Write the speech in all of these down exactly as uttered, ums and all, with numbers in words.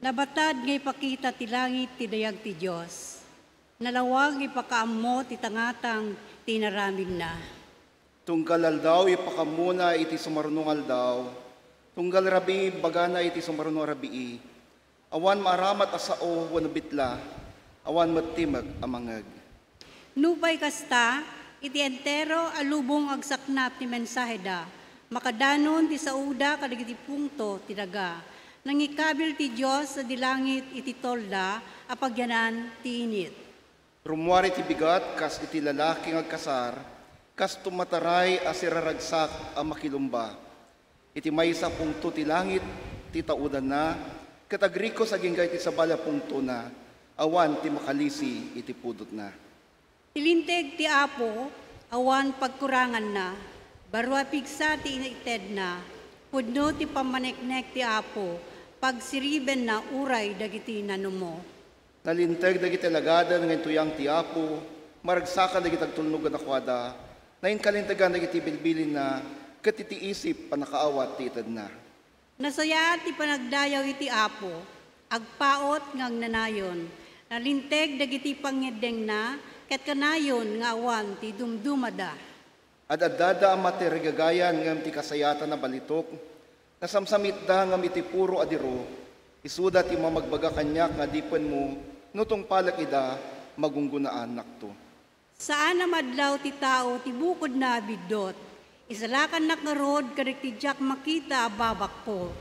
Nabatad nga ipakita ti langit ti dayag ti Dios. Nalawag nga ipakaammo ti tangatang ti inaramidna. Tunggal aldaw, ipakammona iti sumaruno nga aldaw. Tunggal rabii, ibbagana iti sumaruno a rabii. Awan maaramat a sao wenno bitla. Awan met timek a mangngeg. Nupay kasta, iti entero a lubong agsaknap ti mensaheda, makadanon ti saoda kadagiti pungto ti daga. Nangikabil ti Dios sadi langit iti tolda a pagyanan ti init. Rummuar iti bigat kas iti lalaki nga agkasar, kas tumataray a siraragsak a makilumba. Iti maysa a pungto ti langit ti taodanna, ket agrikos agingga iti sabali a pungtona, awan ti makalisi iti pudotna. Ti linteg ti Apo, awan pagkuranganna, baro a pigsa ti itedna, pudno ti pammaneknek ti Apo, pagsiribenna uray dagiti nanumo. Nalinteg dagiti alagaden nga intuyang ti Apo, maragsakan dagiti agtulnog kadakuada, nainkalintegan dagiti bilbilinna, ket iti isip pannakaawat ti itedna. Nasayaat ti panagdayaw iti Apo, agpaut nga agnanayon, nalinteg dagiti pangngeddengna, ket kanayon nga awan ti dumdumada. Ad-addada a matirigagayan ngem ti kasayaatan a balitok, nasamsamitda ngem iti puro a diro, isuda ti mamagbaga kaniak nga adipenmo, no tungpalek ida, magunggonaannakto. Saan a madlaw ti tao ti bukodna a biddut. Isalakannak ngarud kadagiti diak makita a babakko.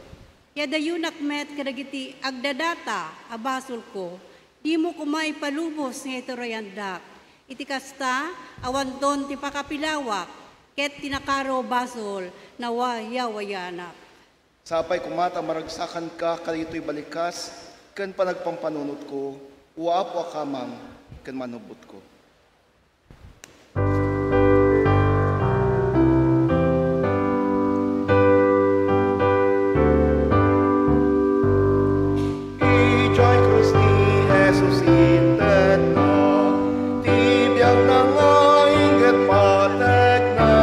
Iadayonak met kadagiti agdadata a basolko. Dimo koma ipalubos nga iturayandak. Iti kasta, awanton ti pakapilawak, ket ti nakaro basol, nawayawayanak. Sapay koma ta maragsakanka kadagitoy balikas ken panagpampanunotko, O Apo a kamang ken manubotko. Idiay krus ni Jesus intedna ti biagna nga inggit patekna,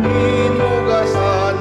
inugasan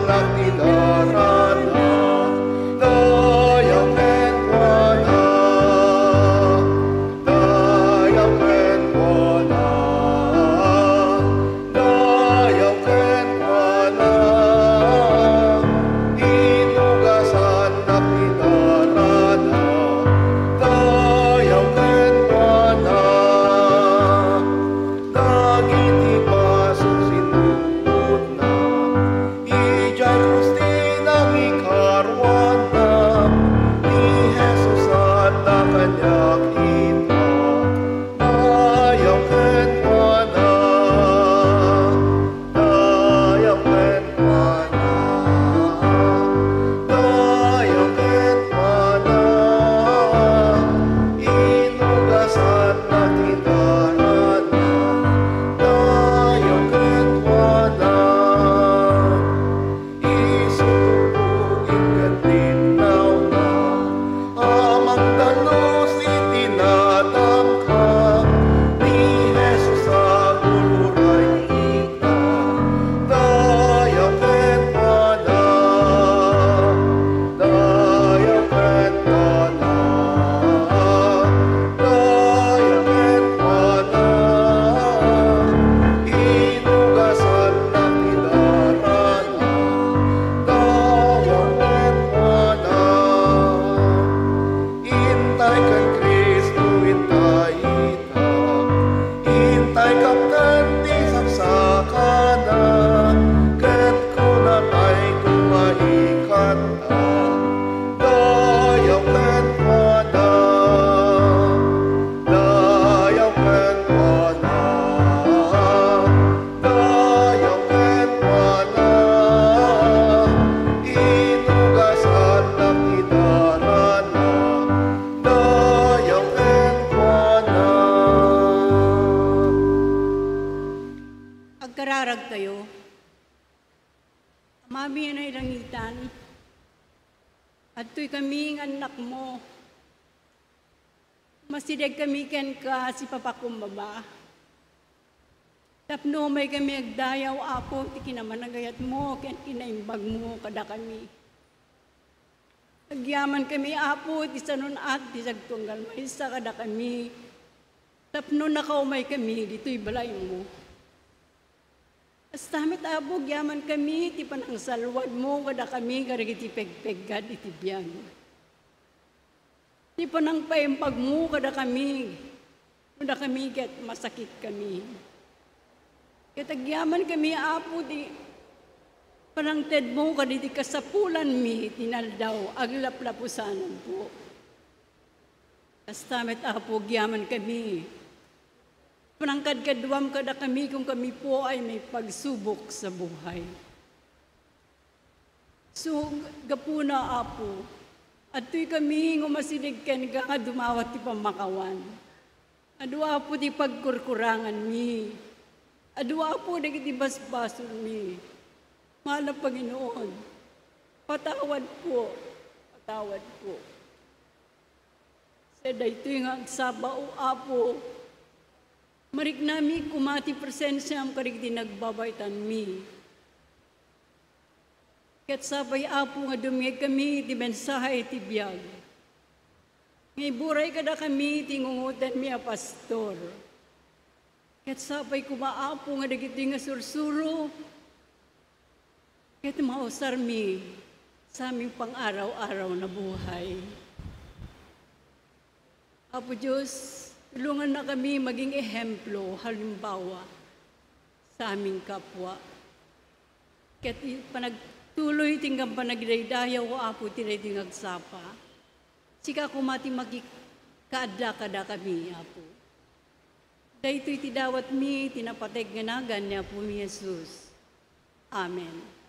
Kainitan, adtoy kami nga annakmo. Masideg kami kenka, sipapakumbaba. Tapno umay kami agdayaw, Apo, ti kinamanagayatmo ken kinaimbagmo kadakami. Agyaman kami, Apo, ti sanun-at ti sagtunggal maysa kadakami. Tapno nakaumay kami ditoy balaymo. Kasta met, Apo, agyaman kami ti panangsalwadmo kadakami kadagiti pegpeggad iti biag. Ti panangpaimbagmo kadakami, no dakami ket masakitkami. Ket agyaman kami, Apo, ti panangtedmo kadagiti kasapulanmi ti naldaw, aglaplapusanan po. Kasta met, Apo, agyaman kami. Panangkadkaduam kadakami kung kami po ay may pagsubok sa buhay. So, gapuna, Apo, adtoy kami nga umasideg kenka nga dumawat ti pammakawan. Adu, Apo, ti pagkurkuranganmi. Adu, Apo, dagiti basbasolmi. Mahal a Panginoon, patawad po. Patawad po. Sa daytoy nga agsapa, O Apo, mariknami koma ti presensiam kadagiti nagbabaytanmi. Ket sapay, Apo, nga dumngegkami ti mensahe ti biag. Nga iburay kadakami ti ngungotenmi a pastor. Ket sapay koma, Apo, nga dagitoy nga sursuro ket mausarmi sa aming pang-araw-araw na buhay. Apo Dios, tulongannakami maging ehemplo, halimbawa, sa aming kapwa. Ket i-, panagtuloy ti inggam panagdaydayaw, Apo, ti daytoy nga agsapa. Sika koma ti makikaadda kadakami, Apo. Daytoy ti dawatmi, ti napateg nga nagan ni Apomi Jesus. Amen.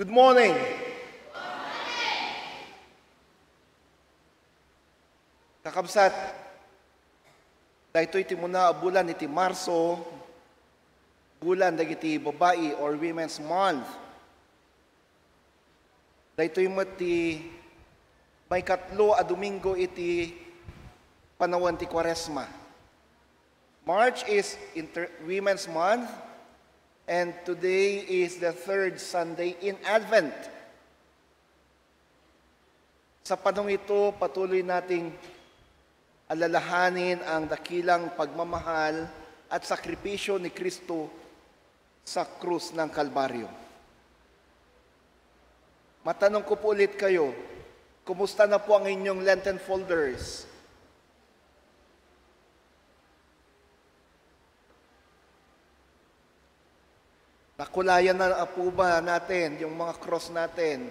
Good morning. Kakabsat, daytoy ti umuna a bulan iti Marso, bulan dagiti babai or Women's Month. Daytoy met ti maikatlo a Domingo iti panawen ti Kuaresma. March is Inter-, Women's Month, and today is the third Sunday in Advent. Sa panahong ito, patuloy nating alalahanin ang dakilang pagmamahal at sakripisyo ni Kristo sa krus ng Kalbaryo. Matanong ko po ulit kayo, kumusta na po ang inyong Lenten folders? Nakulayan na po ba natin yung mga cross natin?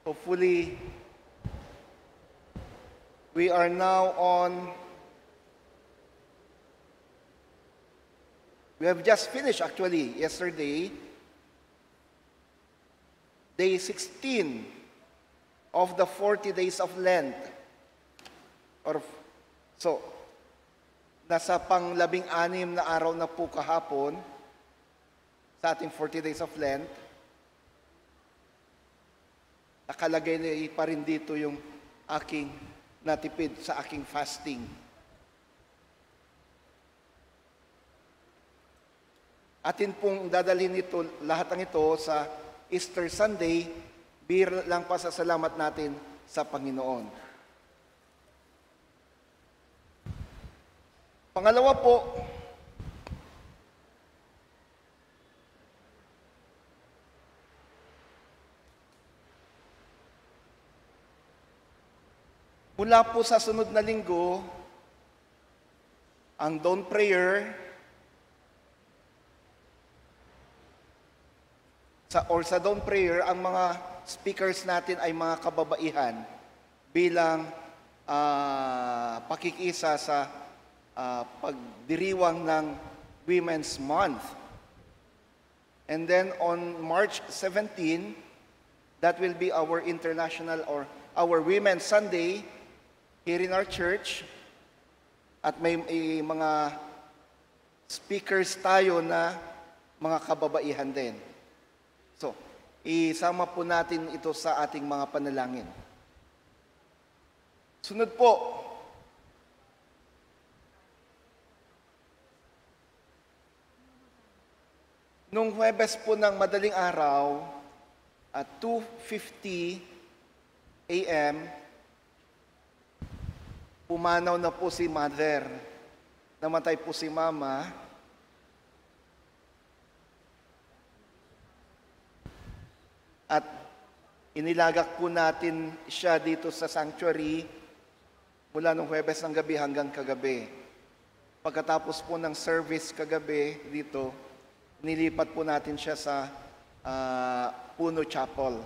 Hopefully, we are now on, we have just finished actually yesterday, day sixteen of the forty days of Lent. Or, so, nasa pang labing-anim na araw na po kahapon. sa ating forty days of Lent, nakalagay na pa rin dito yung aking natipid sa aking fasting. Atin pong dadalhin ito, lahat ng ito sa Easter Sunday, bilang pasasalamat natin sa Panginoon. Pangalawa po, mula po sa sunod na linggo, ang dawn prayer, sa, or sa dawn prayer, ang mga speakers natin ay mga kababaihan bilang, ah, pakikiisa sa, ah, pagdiriwang ng Women's Month. And then on March seventeen, that will be our international or our Women's Sunday here in our church. At may, eh, mga speakers tayo na mga kababaihan din. So, isama po natin ito sa ating mga panalangin. Sunod po, nung Huwebes po ng madaling araw, at two fifty A M, pumanaw na po si Mother. Namatay po si Mama. At inilagak po natin siya dito sa sanctuary mula nung Huwebes ng gabi hanggang kagabi. Pagkatapos po ng service kagabi dito, nilipat po natin siya sa, ah, Puno Chapel.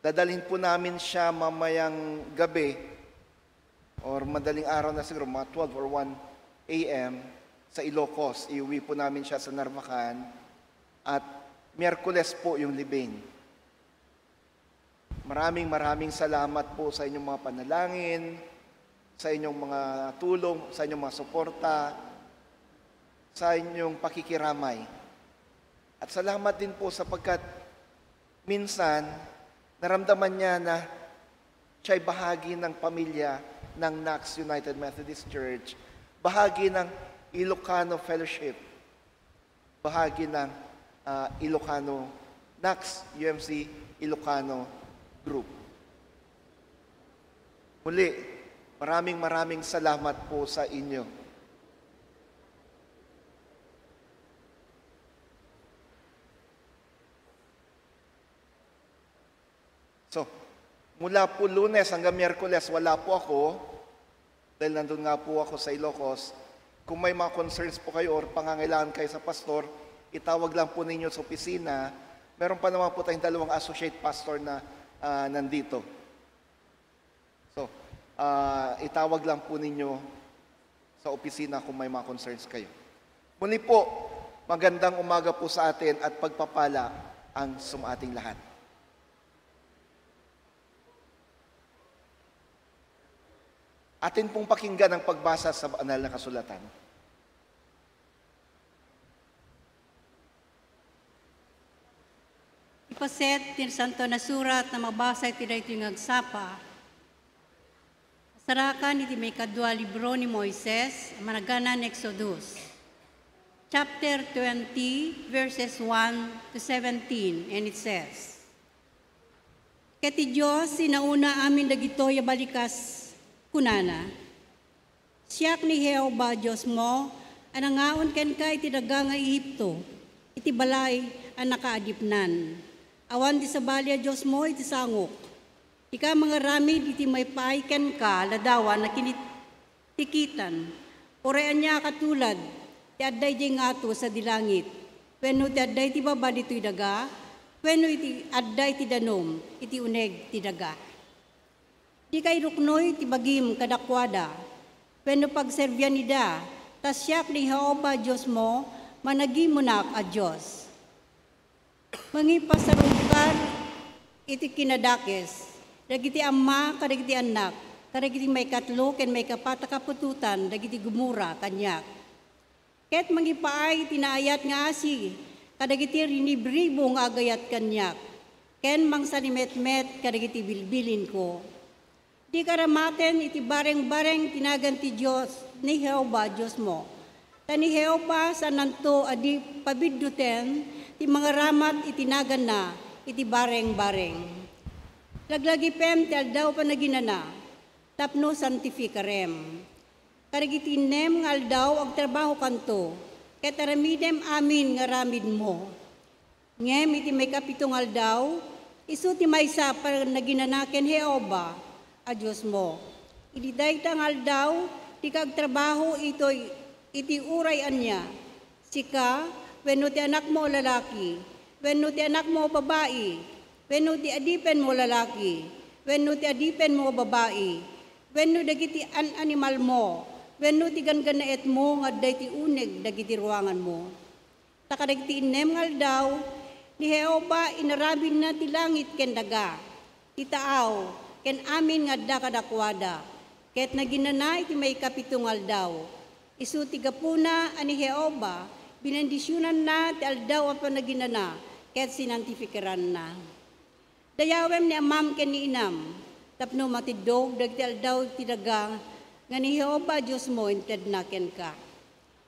Dadalhin po namin siya mamayang gabi or madaling araw na siguro, mga twelve or one A M sa Ilocos. Iuwi po namin siya sa Narvacan at Miyerkules po yung libing. Maraming, maraming salamat po sa inyong mga panalangin, sa inyong mga tulong, sa inyong mga suporta, sa inyong pakikiramay. At salamat din po sapagkat minsan, naramdaman niya na siya ay bahagi ng pamilya ng Knox United Methodist Church, bahagi ng Ilocano Fellowship, bahagi ng, ah, Ilocano, Knox U M C Ilocano Group. Muli, maraming, maraming salamat po sa inyo. So, mula po Lunes hanggang Miyerkules, wala po ako. Dahil nandun nga po ako sa Ilocos. Kung may mga concerns po kayo or pangangailangan kayo sa pastor, itawag lang po ninyo sa opisina. Meron pa naman po tayong dalawang associate pastor na, ah, nandito. So, ah, itawag lang po ninyo sa opisina kung may mga concerns kayo. Muli po, magandang umaga po sa atin at pagpapala ang sumaating lahat. Atin pong pakinggan ang pagbasa sa Banal na Kasulatan. Ipaset ti Santo a Surat a mabasa iti daytoy nga agsapa. Sarakan iti maikadua a libro ni Moises, a managana ni Exodus. Chapter twenty, verses one to seventeen, and it says, Ket ti Dios sinaona amin dagitoy a balikas, kunana, Siak ni Jehovah a Diosmo a nangaon kenka iti daga nga Egipto, iti balay a nakaadipnan. Awan ti sabali a diosmo iti sangok. Dika mangaramid iti maipaay kenka a ladawan a kinit-, tikitan. Uray ania a katulad ti adda idiay ngato sadi langit, wenno ti adda iti baba ditoy daga, wenno iti adda iti danum iti uneg ti daga. Dika iruknoy ti bagim kadakuada, wenno pagserbian ida, ta siak ni Jehovah a Diosmo, managimunak a Dios. Mangipasarungkar iti kinadakes dagiti ama kadagiti annak, kadagiti maikatlo ken maikapat a kaputotan dagiti gumura kaniak. Ket mangipaay ti naayat nga asi kadagiti rinibribo nga agayat kaniak, ken mangsalimetmet kadagiti bilbilinko. Dika ramaten iti bareng-bareng ti nagan ti Dios ni Jehovah, Diosmo. Ta ni Jehovah, saannanto a di pabidduten ti mangaramat iti naganna iti bareng-bareng. Laglagipem ti aldaw panaginana, tapno santifikarem. Kadagiti innem nga aldaw, agtrabahokanto, ket aramidem amin nga aramidmo. Ngem iti maikapito nga aldaw, isu ti maysa a panaginana ken Jehovah a Diosmo. Idi dayta nga aldaw, dika agtrabaho itoy iti uray ania, sika, wenno ti anakmo a lalaki, wenno ti anakmo a babai, wenno ti adipenmo a lalaki, wenno ti adipenmo a babai, wenno dagiti an-animalmo, wenno ti ganggannaetmo nga adda iti uneg dagiti ruanganmo. Ta kadagiti innem nga aldaw, ni Jehovah inaramidna ti langit ken daga, ti taaw, ken amin nga adda kadakuada. Ket naginana iti maikapito nga aldaw. Isu ti gapuna a ni Jehovah, binendisionanna ti aldaw a panaginana, ket sinantifikaranna. Dayawem ni amam ken ni inam, tapno matiddog dagiti aldaw ti daga nga ni Jehovah Diosmo intedna kenka.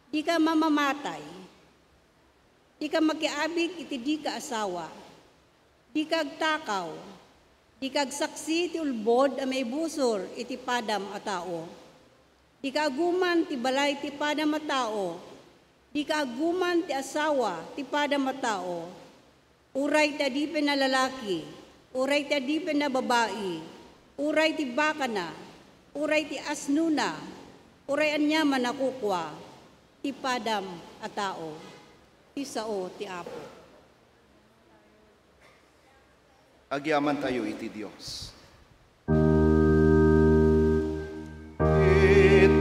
Dika mamamatay. Dika makiabig iti dika asawa. Dika agtakaw. Dika agsaksi iti ulbod a maibusor iti padam a tao. Dika aguman ti balay ti padam a tao. Dika aguman ti asawa ti padam a tao. Uray ti adipen a lalaki, uray ti adipen a babai, uray ti bakana, uray ti asnona, uray aniaman a kukua ti padam a tao. Ti sao ti Apo. Agyamantayo iti Dios. Ket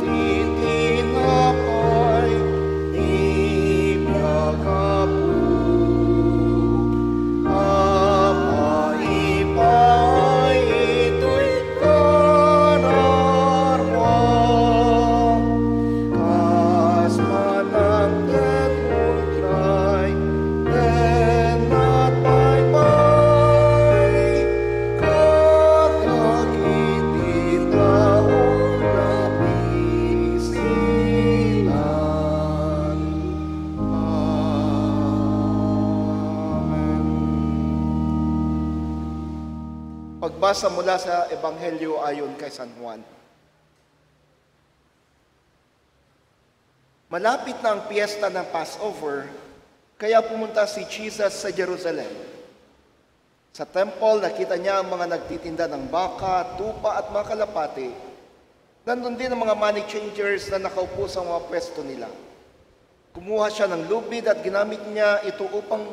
ti tinapay ti biag, Apo, a maipaay itoy kararua, kas panagdengngeg ken napaypay kadagiti tao nga pisilan. Amen. Pagbasa mula sa Ebanghelio ayon kay San Juan. Malapit na ang piyesta ng Passover, kaya pumunta si Jesus sa Jerusalem. Sa temple, nakita niya ang mga nagtitinda ng baka, tupa at mga kalapati. Nandun din ang mga money changers na nakaupo sa mga pwesto nila. Kumuha siya ng lubid at ginamit niya ito upang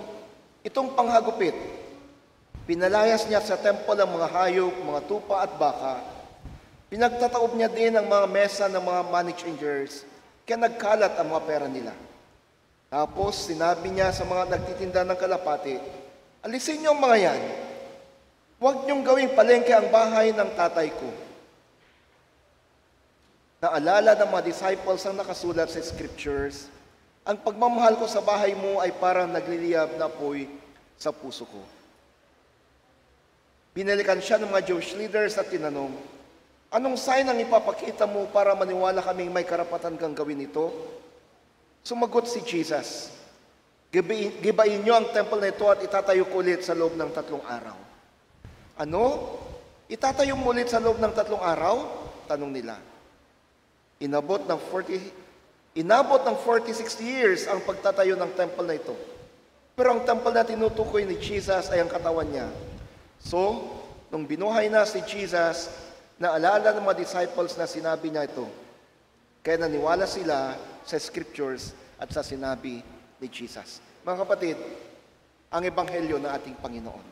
itong panghagupit. Pinalayas niya sa temple ang mga hayop, mga tupa at baka. Pinagtataob niya din ang mga mesa ng mga money changers, kaya nagkalat ang mga pera nila. Tapos sinabi niya sa mga nagtitinda ng kalapati, "Alisin niyo ang mga yan. Huwag niyong gawing palengke ang bahay ng Tatay ko." Naalala ng mga disciples ang nakasulat sa Scriptures, "Ang pagmamahal ko sa bahay mo ay parang nagliliyab na apoy sa puso ko." Binalikan siya ng mga Jewish leaders at tinanong, "Anong sign ang ipapakita mo para maniwala kaming may karapatan kang gawin ito?" Sumagot si Jesus, "Gibai-, gibain niyo ang temple na ito at itatayo ko ulit sa loob ng tatlong araw." "Ano? Itatayo mo ulit sa loob ng tatlong araw?" tanong nila. Inabot ng forty, inabot ng forty-six years ang pagtatayo ng temple na ito. Pero ang temple na tinutukoy ni Jesus ay ang katawan niya. So, nung binuhay na si Jesus, naalala ng mga disciples na sinabi niya ito. Kaya naniwala sila sa scriptures at sa sinabi ni Jesus. Mga kapatid, ang ebanghelyo ng ating Panginoon.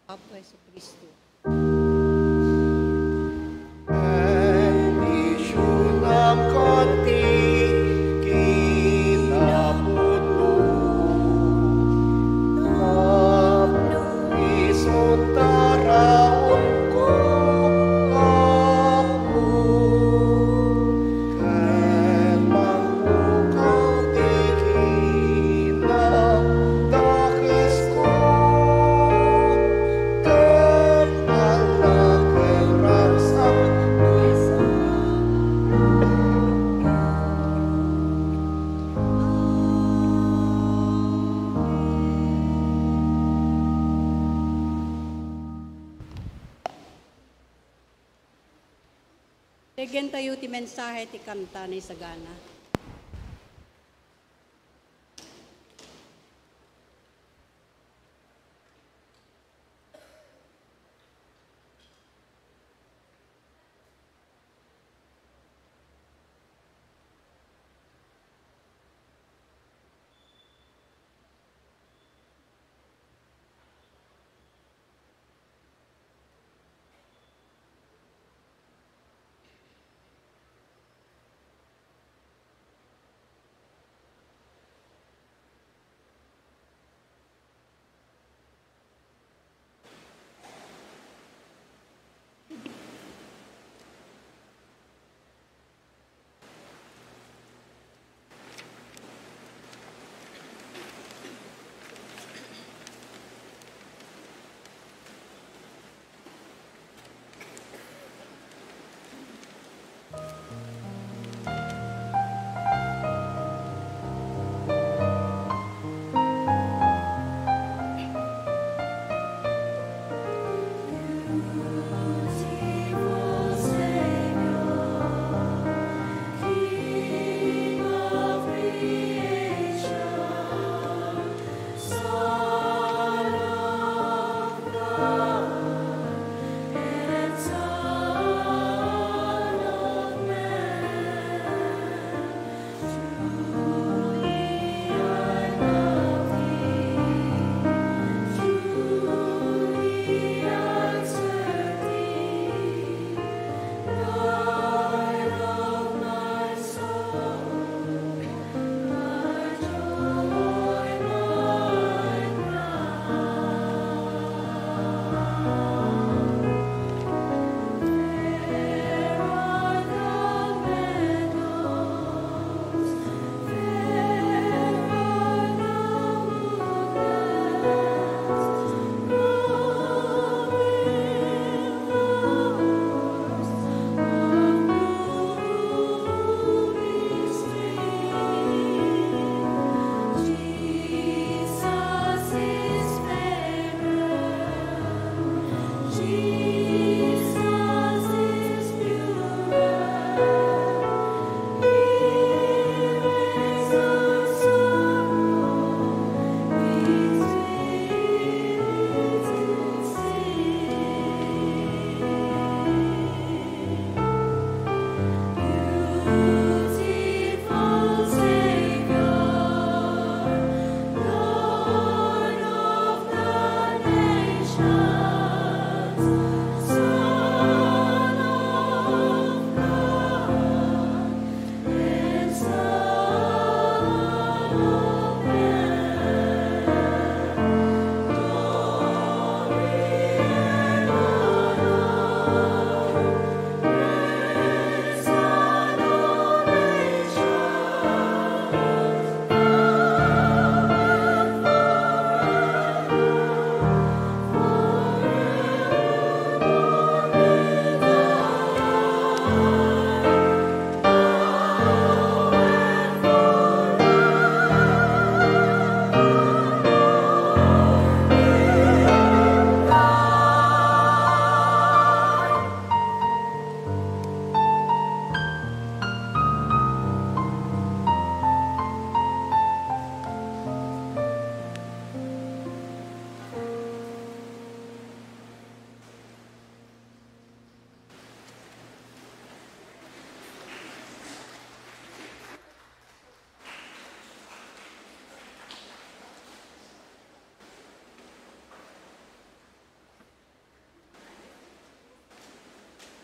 Apo Jesucristo. Bendisyonam ket ti kinapudno, tapno isu't taraonko, Apo. Igentayo ti mensahe ti kanta ni Sagana.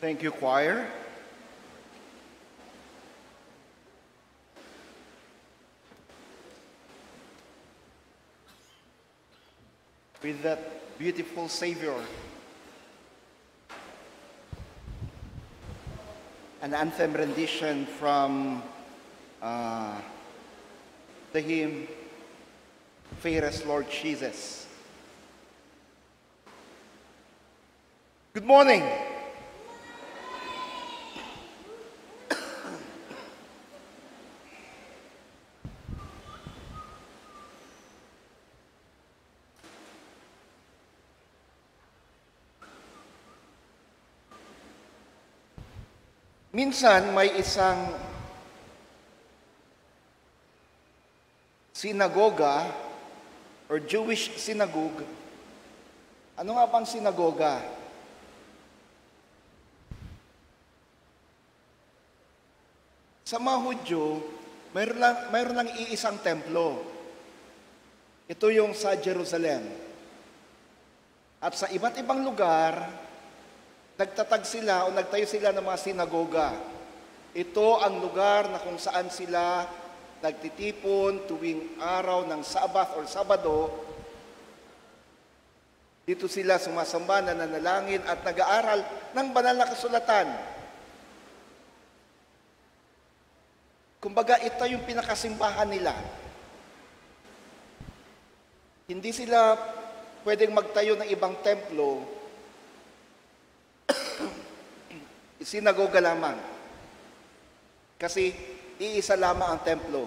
Thank you, choir. With that beautiful Savior, an anthem rendition from, uh, the hymn, Fairest Lord Jesus. Good morning. Minsan may isang sinagoga or Jewish synagogue. Ano nga bang sinagoga? Sa mga Hudyo, mayroon lang, mayroon lang iisang templo. Ito yung sa Jerusalem. At sa iba't ibang lugar, nagtatag sila o nagtayo sila ng mga sinagoga. Ito ang lugar na kung saan sila nagtitipon tuwing araw ng Sabbath or Sabado. Dito sila sumasamba, nananalangin, at nag-aaral ng banal na kasulatan. Kumbaga, ito yung pinakasimbahan nila. Hindi sila pwedeng magtayo ng ibang templo, sinagoga lamang. Kasi iisa lamang ang templo,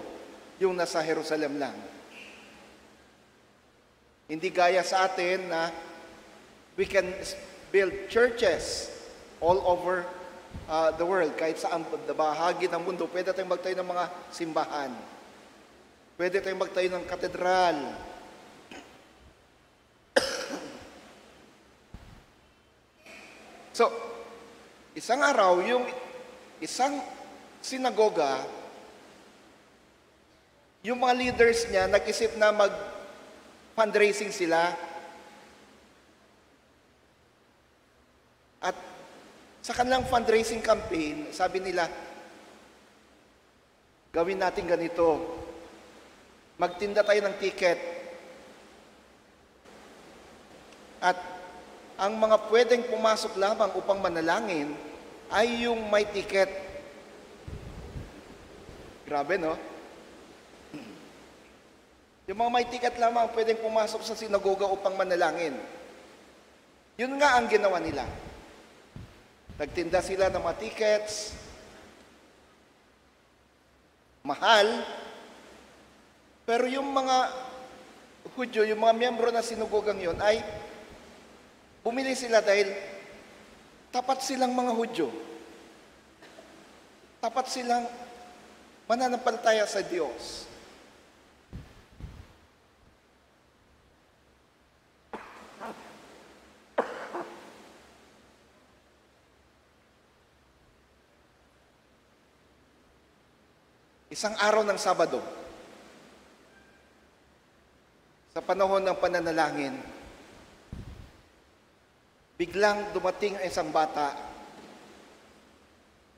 yung nasa Jerusalem lang. Hindi gaya sa atin na we can s- build churches all over uh, the world. Kahit saan bahagi ng mundo, pwede tayong magtayo ng mga simbahan. Pwede tayong magtayo ng katedral. So, isang araw, yung isang sinagoga, yung mga leaders niya, nag-isip na mag-fundraising sila. At sa kanilang fundraising campaign, sabi nila, "Gawin natin ganito. Magtinda tayo ng ticket. At ang mga pwedeng pumasok lamang upang manalangin ay yung may ticket." Grabe, no? Yung mga may ticket lamang pwedeng pumasok sa sinagoga upang manalangin. Yun nga ang ginawa nila. Nagtinda sila ng mga tickets. Mahal. Pero yung mga Hudyo, yung mga miyembro ng sinagogang yon ay bumili sila dahil tapat silang mga Hudyo. Tapat silang mananampalataya sa Diyos. Isang araw ng Sabado, sa panahon ng pananalangin, biglang dumating ang isang bata,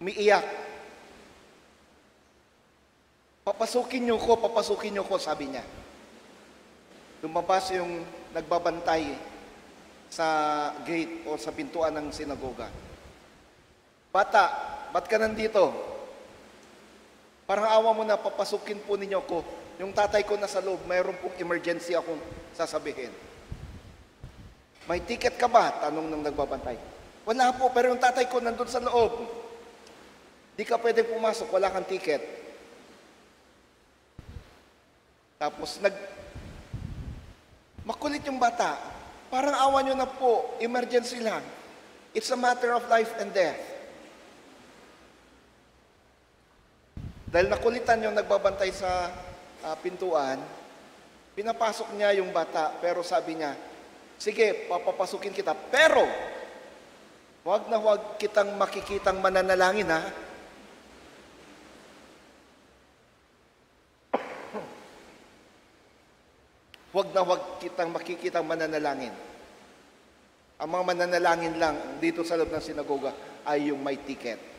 umiiyak. "Papasukin niyo ko, papasukin niyo ko," sabi niya. Lumabas yung nagbabantay sa gate o sa pintuan ng sinagoga. "Bata, ba't ka nandito?" "Parang awa mo na, papasukin po ninyo ko. Yung tatay ko nasa loob, mayroon pong emergency akong sasabihin." "May ticket ka ba?" tanong ng nagbabantay. "Wala po, pero yung tatay ko nandun sa loob." "Di ka pwedeng pumasok, wala kang ticket." Tapos nag-, makulit yung bata. "Parang awa nyo na po, emergency lang. It's a matter of life and death." Dahil nakulitan yung nagbabantay sa, ah, pintuan, pinapasok niya yung bata, pero sabi niya, "Sige, papapasukin kita, pero huwag na huwag kitang makikitang mananalangin, ha? Huwag na huwag kitang makikitang mananalangin." Ang mga mananalangin lang dito sa loob ng sinagoga ay yung may ticket.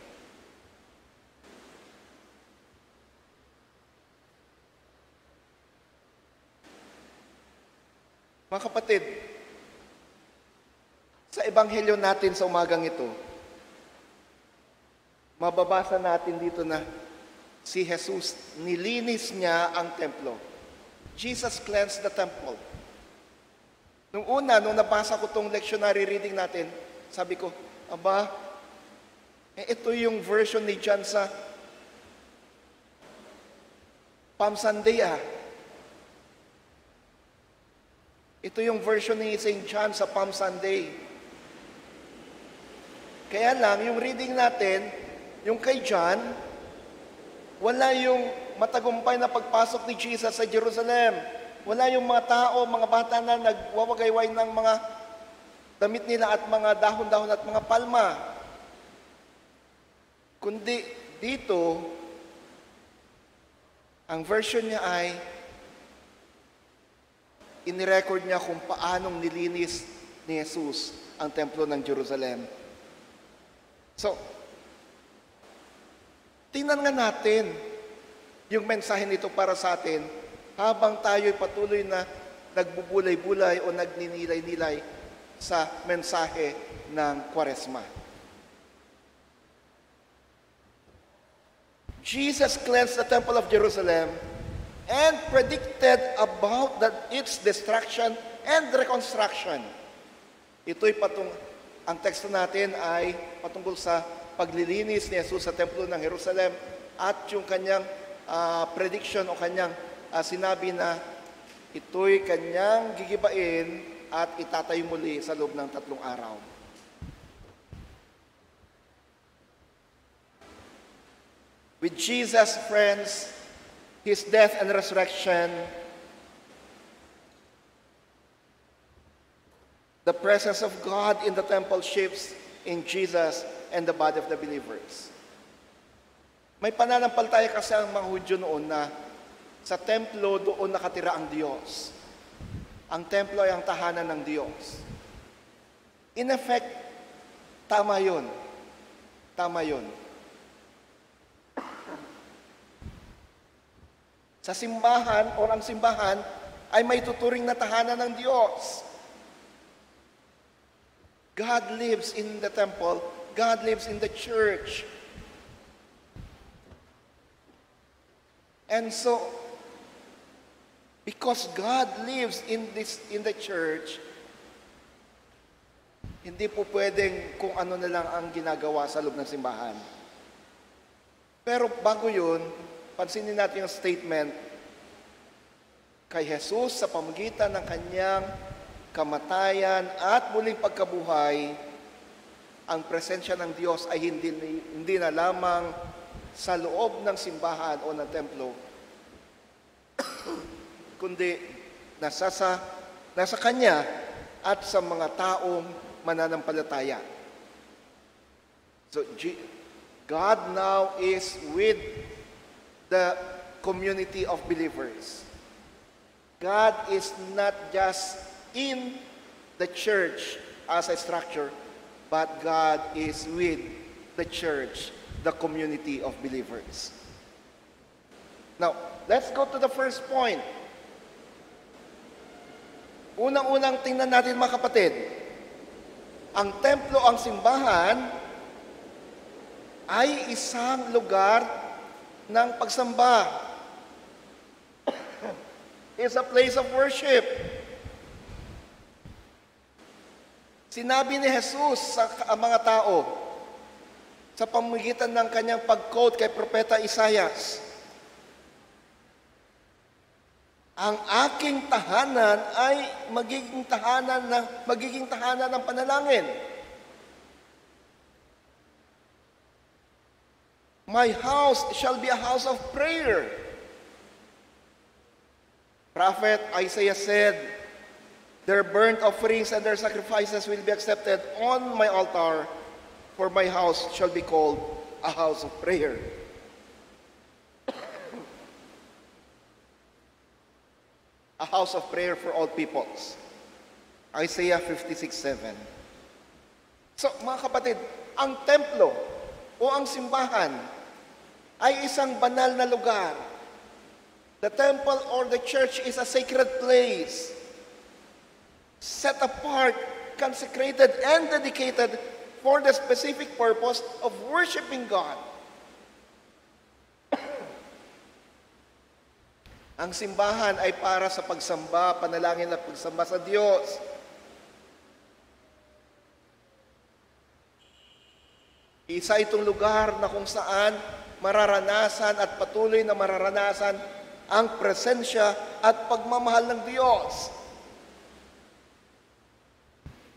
Mga kapatid, sa ebanghelyo natin sa umagang ito, mababasa natin dito na si Jesus, nilinis niya ang templo. Jesus cleansed the temple. Nung una, nung nabasa ko tong lectionary reading natin, sabi ko, "Aba, eh, ito yung version ni John sa Palm Sunday, ah. Ito yung version ni Saint John sa Palm Sunday." Kaya lang, yung reading natin, Yung kay John, wala yung matagumpay na pagpasok ni Jesus sa Jerusalem. Wala yung mga tao, mga bata na nagwawagayway ng mga damit nila at mga dahon-dahon at mga palma. Kundi dito, ang version niya ay inirecord niya kung paanong nilinis ni Jesus ang templo ng Jerusalem. So, tingnan nga natin yung mensahe nito para sa atin habang tayo'y patuloy na nagbubulay-bulay o nagninilay-nilay sa mensahe ng Kwaresma. Jesus cleansed the temple of Jerusalem and predicted about that its destruction and reconstruction. Ito'y patung ang teksto natin ay patungkol sa paglilinis ni Jesus sa templo ng Jerusalem at yung kanyang ah, prediction o kanyang ah, sinabi na ito'y kanyang gigibain at itatayo muli sa loob ng tatlong araw. With Jesus, friends, his death and resurrection, the presence of God in the temple shifts in Jesus and the body of the believers. May pananampalataya kasi ang mga Hudyo noon na sa templo doon nakatira ang Diyos. Ang templo ay ang tahanan ng Diyos. In effect, tama yun. Tama yun. Sa simbahan or ang simbahan ay may tuturing na tahanan ng Diyos. God lives in the temple. God lives in the church. And so, because God lives in this in the church, hindi po pwedeng kung ano na lang ang ginagawa sa loob ng simbahan. Pero bago yun, pansinin natin yung statement kay Jesus sa pamagitan ng kanyang kamatayan at muling pagkabuhay, ang presensya ng Diyos ay hindi, hindi na lamang sa loob ng simbahan o ng templo, kundi nasa, sa, nasa kanya at sa mga taong mananampalataya. So, G- God now is with the community of believers. God is not just in the church as a structure, but God is with the church, the community of believers. Now, let's go to the first point. Unang-unang tingnan natin, mga kapatid, ang templo, ang simbahan, ay isang lugar ng pagsamba. It's a place of worship. Sinabi ni Jesus sa ka- mga tao sa pamamagitan ng kanyang pag-quote kay Propeta Isaias, "Ang aking tahanan ay magiging tahanan ng magiging tahanan ng panalangin." "My house shall be a house of prayer." Prophet Isaiah said, "Their burnt offerings and their sacrifices will be accepted on my altar, for my house shall be called a house of prayer." A house of prayer for all peoples. Isaiah fifty-six seven. So, mga kapatid, ang templo o ang simbahan ay isang banal na lugar. The temple or the church is a sacred place, set apart, consecrated, and dedicated for the specific purpose of worshiping God. Ang simbahan ay para sa pagsamba, panalangin at pagsamba sa Diyos. Isa itong lugar na kung saan mararanasan at patuloy na mararanasan ang presensya at pagmamahal ng Diyos.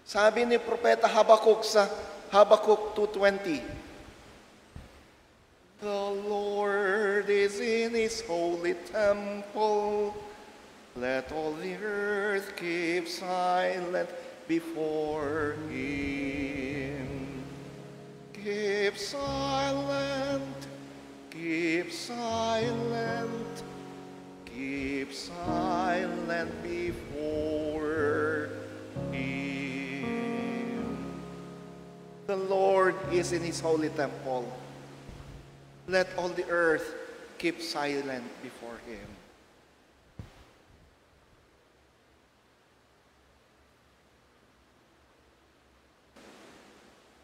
Sabi ni Propeta Habacuc sa Habacuc two twenty, The Lord is in his holy temple. Let all the earth keep silent before him. Keep silent, keep silent, keep silent before him. The Lord is in his holy temple. Let all the earth keep silent before him.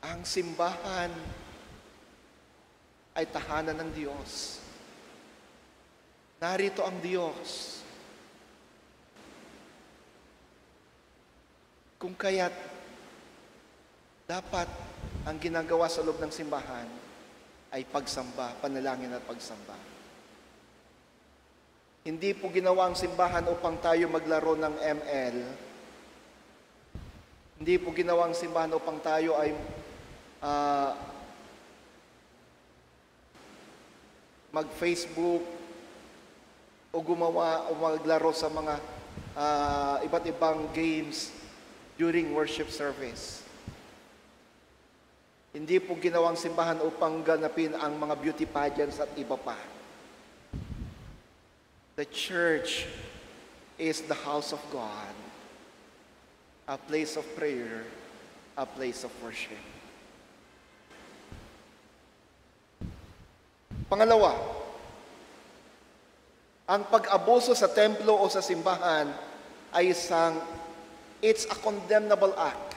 Ang simbahan ay tahanan ng Diyos. Narito ang Diyos. Kung kaya't, dapat ang ginagawa sa loob ng simbahan ay pagsamba, panalangin at pagsamba. Hindi po ginawa ang simbahan upang tayo maglaro ng M L. Hindi po ginawa ang simbahan upang tayo ay, ah, mag-Facebook o gumawa o maglaro sa mga, ah, iba't ibang games during worship service. Hindi po ginawang simbahan upang ganapin ang mga beauty pageants at iba pa. The church is the house of God, a place of prayer, a place of worship. Pangalawa, ang pag-abuso sa templo o sa simbahan ay isang, it's a condemnable act.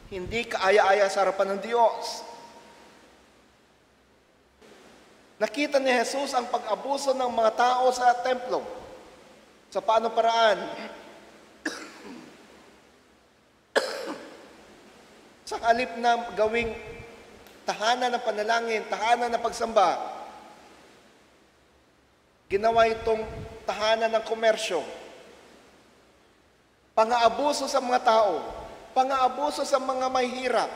Hindi kaaya-aya sa harapan ng Diyos. Nakita ni Jesus ang pag-abuso ng mga tao sa templo. Sa paano paraan? Sa halip na gawing tahanan ng panalangin, tahanan ng pagsamba, ginawa itong tahanan ng komersyo. Pangaabuso sa mga tao, pangaabuso sa mga mahihirap.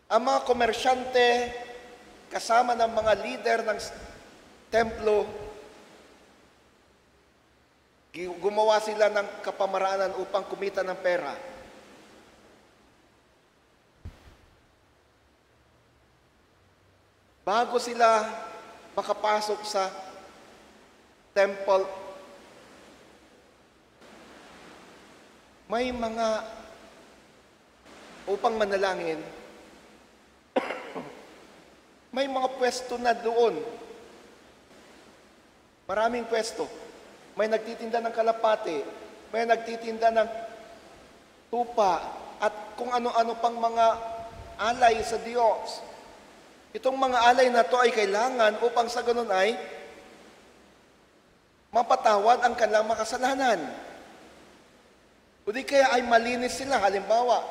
Ang mga komersyante, kasama ng mga lider ng s-, templo, gi-, gumawa sila ng kapamaraanan upang kumita ng pera. Bago sila makapasok sa temple, may mga upang manalangin, may mga pwesto na doon. Maraming pwesto. May nagtitinda ng kalapati, may nagtitinda ng tupa, at kung ano-ano pang mga alay sa Diyos. Itong mga alay na to ay kailangan upang sa ganun ay mapatawad ang kanilang makasalanan. O di kaya ay malinis sila. Halimbawa,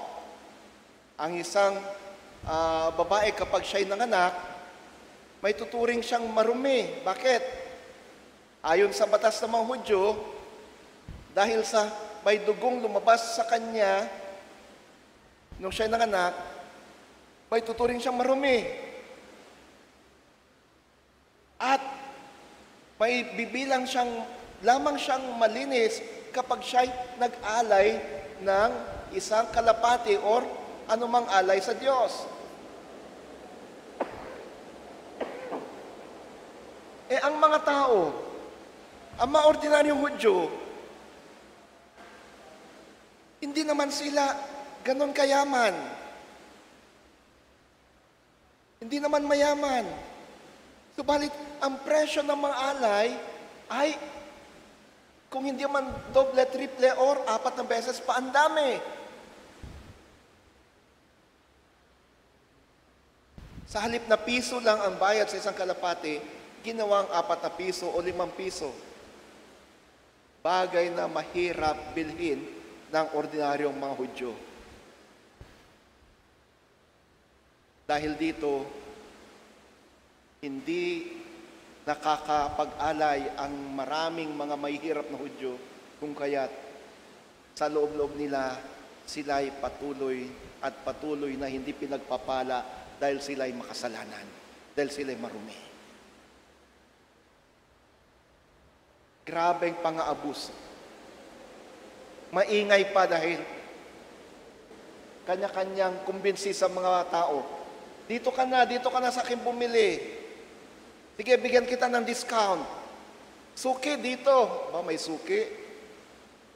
ang isang, ah, babae, kapag siya'y nanganak, may tuturing siyang marumi. Bakit? Ayon sa batas ng mga Hudyo, dahil sa may dugong lumabas sa kanya nung siya'y nanganak, may tuturing siyang marumi. At may bibilang siyang, lamang siyang malinis kapag siya'y nag-alay ng isang kalapati or anumang alay sa Diyos. Eh, ang mga tao, ang mga ordinaryong Hudyo, hindi naman sila ganon kayaman. Hindi naman mayaman. Subalit, ang presyo ng mga alay ay, kung hindi man doble, triple, or apat na beses pa, ang dami. Sa halip na piso lang ang bayad sa isang kalapati, ginawang apat na piso o limang piso. Bagay na mahirap bilhin ng ordinaryong mga Hudyo. Dahil dito, hindi nakakapag-alay ang maraming mga mahihirap na Hudyo, kung kaya't sa loob-loob nila, sila'y patuloy at patuloy na hindi pinagpapala dahil sila'y makasalanan, dahil sila'y marumi. Grabeng pangaabuso. Maingay pa dahil kanya-kanyang kumbinsi sa mga tao. "Dito ka na, dito ka na sa akin bumili. Sige, bigyan kita ng discount. Suki dito." Ba, may suki?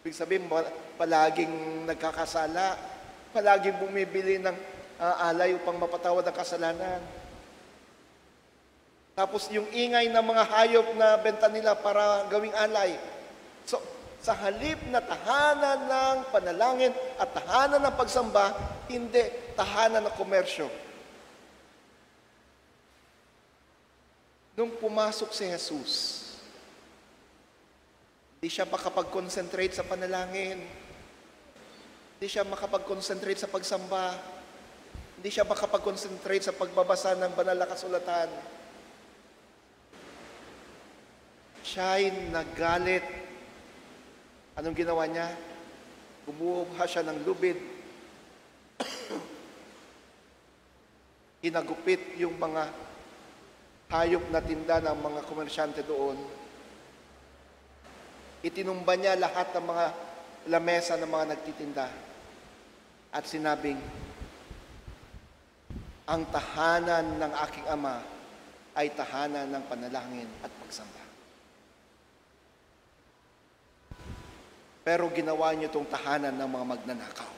Ibig sabihin, ba, palaging nagkakasala, palaging bumibili ng, ah, alay upang mapatawad ang kasalanan. Tapos yung ingay ng mga hayop na benta nila para gawing alay. So, sa halip na tahanan ng panalangin at tahanan ng pagsamba, hindi, tahanan ng komersyo. Nung pumasok si Jesus, hindi siya makapag-concentrate sa panalangin. Hindi siya makapag-concentrate sa pagsamba. Hindi siya makapag-concentrate sa pagbabasa ng banal na kasulatan. Siya'y nagalit. Anong ginawa niya? Kumuha siya ng lubid. Hinagupit yung mga hayop na tinda ng mga komersyante doon. Itinumba niya lahat ng mga lamesa ng mga nagtitinda at sinabing, "Ang tahanan ng aking ama ay tahanan ng panalangin at pagsamba. Pero ginawa niyo itong tahanan ng mga magnanakaw."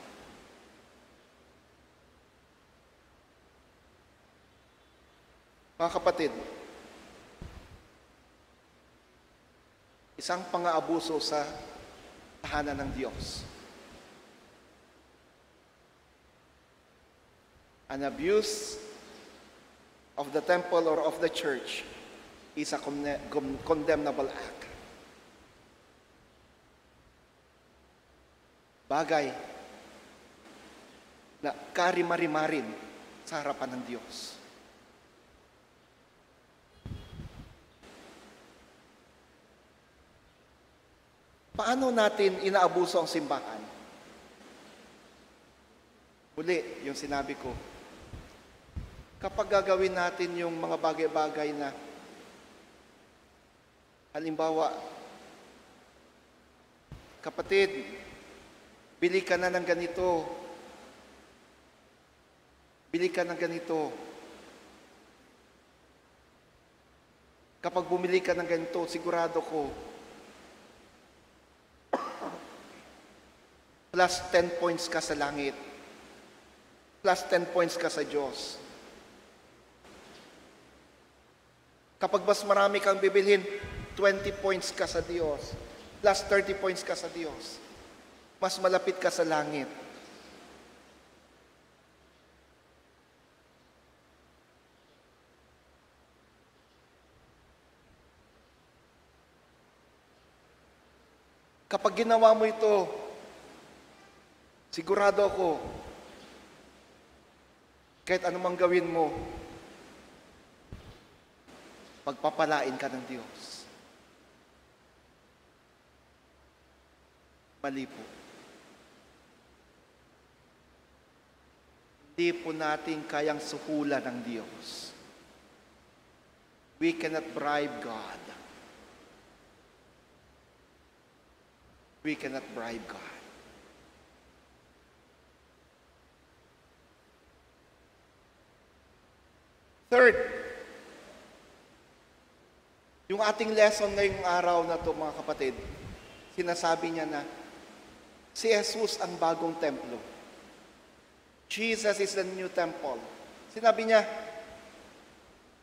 Mga kapatid, isang pangaabuso sa tahanan ng Diyos. An abuse of the temple or of the church is a condemn-, condemnable act. Bagay na karimarimarim sa harapan ng Diyos. Paano natin inaabuso ang simbahan? Muli, yung sinabi ko, kapag gagawin natin yung mga bagay-bagay na, halimbawa, "Kapatid, bili ka na ng ganito. Bili ka ng ganito." Kapag bumili ka ng ganito, sigurado ko, plus ten points ka sa langit. Plus ten points ka sa Diyos. Kapag mas marami kang bibilhin, twenty points ka sa Diyos. Plus thirty points ka sa Diyos. Mas malapit ka sa langit. Kapag ginawa mo ito, sigurado ako, kahit anumang gawin mo, pagpapalain ka ng Diyos. Mali po. Hindi po natin kayang suhulan ang Diyos. We cannot bribe God. We cannot bribe God. Third, yung ating lesson ngayong araw na to, mga kapatid, sinasabi niya na si Jesus ang bagong templo. Jesus is the new temple. Sinabi niya,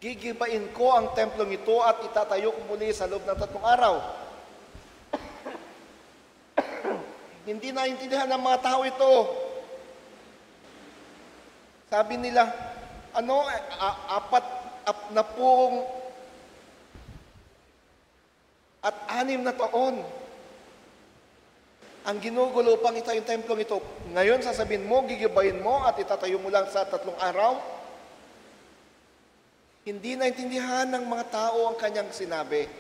"Gigibain ko ang templong ito at itatayo ko muli sa loob ng tatlong araw." Hindi naintindihan ng mga tao ito. Sabi nila, "Ano, a-, apat, ap-, na pong at anim na taon ang ginugulo upang itayo yung templong ito. Ngayon, sasabihin mo, gigibain mo at itatayo mo lang sa tatlong araw?" Hindi naintindihan ng mga tao ang kanyang sinabi.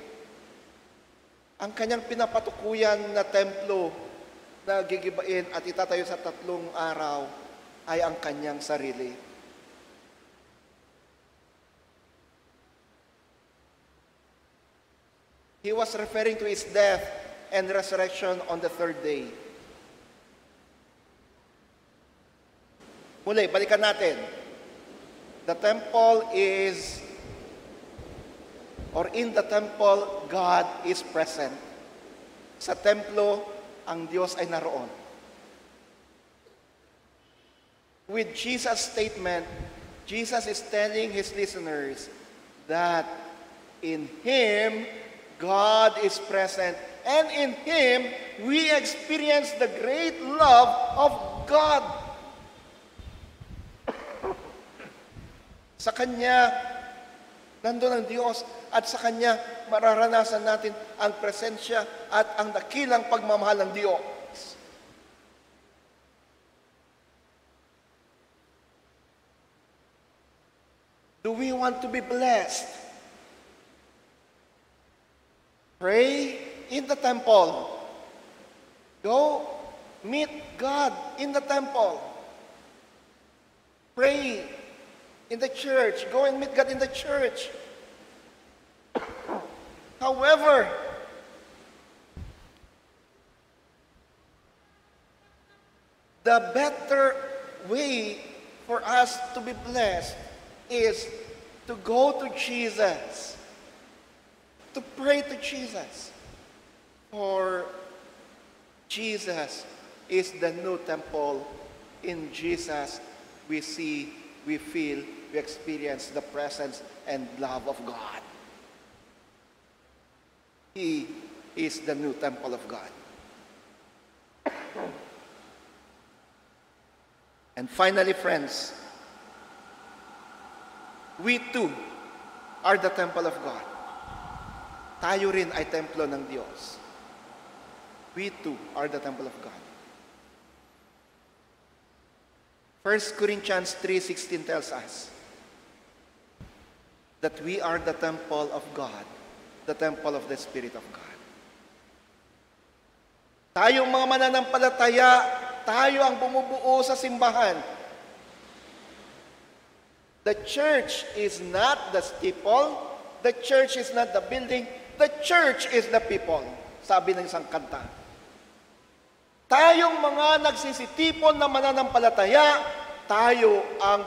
Ang kanyang pinapatukuyan na templo na gigibain at itatayo sa tatlong araw ay ang kanyang sarili. He was referring to his death and resurrection on the third day. Muli, balikan natin. The temple is, or in the temple, God is present. Sa templo, ang Diyos ay naroon. With Jesus' statement, Jesus is telling his listeners that in Him, God is present, and in Him, we experience the great love of God. Sa Kanya, nandun ang Diyos, at sa Kanya, mararanasan natin ang presensya at ang dakilang pagmamahal ng Diyos. Do we want to be blessed? Pray in the temple. Go meet God in the temple. Pray in the church. Go and meet God in the church. However, the better way for us to be blessed is to go to Jesus, to pray to Jesus. For Jesus is the new temple. In Jesus, we see, we feel, we experience the presence and love of God. He is the new temple of God. And finally, friends, we too are the temple of God. Tayo rin ay templo ng Diyos. We too are the temple of God. First Corinthians three sixteen tells us that we are the temple of God, the temple of the Spirit of God. Tayong mga mananampalataya, tayo ang bumubuo sa simbahan. The church is not the steeple. The church is not the building. The church is the people, sabi ng isang kanta. Tayong mga nagsisitipon na mananampalataya, tayo ang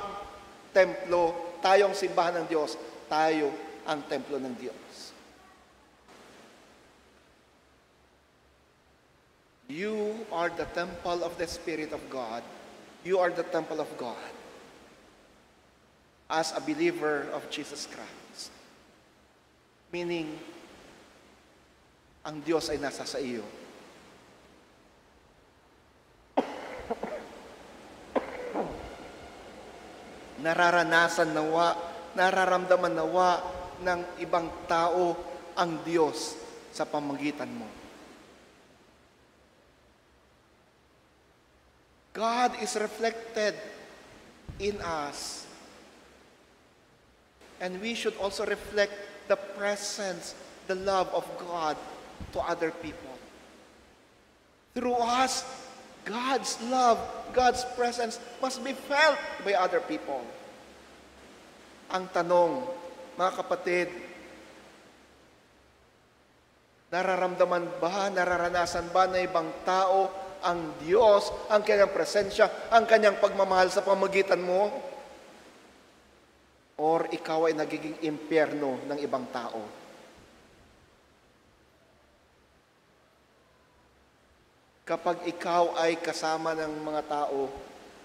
templo, tayo ang simbahan ng Diyos, tayo ang templo ng Diyos. You are the temple of the Spirit of God. You are the temple of God as a believer of Jesus Christ. Meaning, ang Diyos ay nasa sa iyo. Nararanasan nawa, nararamdaman nawa ng ibang tao ang Diyos sa pamagitan mo. God is reflected in us. And we should also reflect the presence, the love of God to other people. Through us, God's love, God's presence must be felt by other people. Ang tanong, mga kapatid, nararamdaman ba, nararanasan ba ng ibang tao ang Diyos, ang kanyang presensya, ang kanyang pagmamahal sa pamagitan mo? Or ikaw ay nagiging impyerno ng ibang tao? Kapag ikaw ay kasama ng mga tao,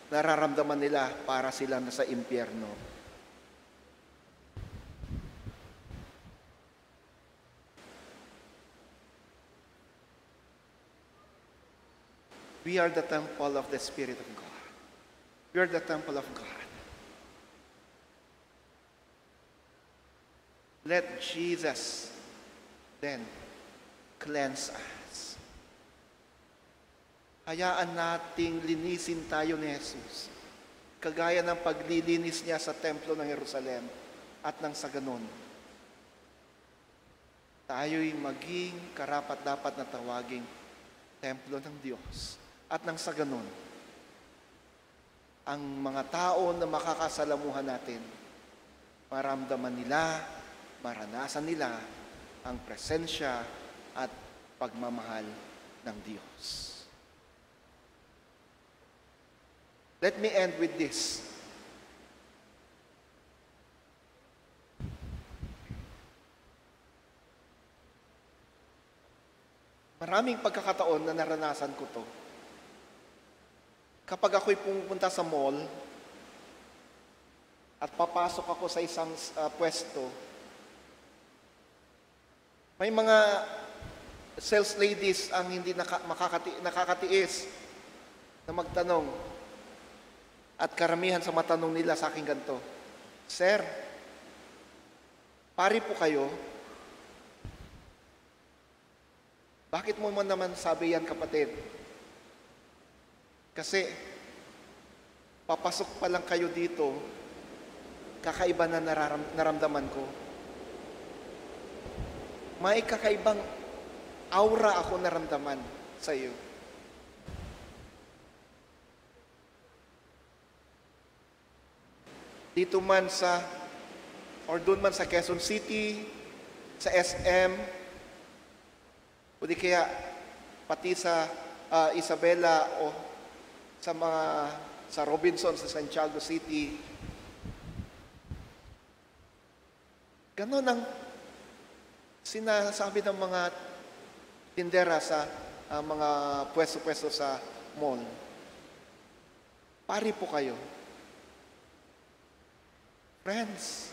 nararamdaman nila para sila nasa impyerno. We are the temple of the Spirit of God. We are the temple of God. Let Jesus then cleanse us. Hayaan nating linisin tayo ni Jesus, kagaya ng paglilinis niya sa templo ng Jerusalem at ng saganon. Tayo'y maging karapat-dapat na tawaging templo ng Diyos. At nang sa ganun, ang mga tao na makakasalamuhan natin, maramdaman nila, maranasan nila ang presensya at pagmamahal ng Diyos. Let me end with this. Maraming pagkakataon na naranasan ko 'to. Kapag ako'y pumupunta sa mall at papasok ako sa isang, ah, pwesto, may mga sales ladies ang hindi naka-, makakati-, nakakatiis na magtanong. At karamihan sa matanong nila sa akin ganito, "Sir, pari po kayo?" Bakit mo man naman sabi yan, kapatid? Kasi papasok pa lang kayo dito, kakaiba na nararam-, naramdaman ko. May kakaibang aura ako naramdaman sa iyo. Dito man sa, or doon man sa Quezon City, sa S M, o di kaya pati sa, ah, Isabela o sa mga, sa Robinson sa Santiago City. Ganon ang sinasabi ng mga tindera sa, ah, mga pwesto-pwesto sa mall. Pari po kayo. Friends,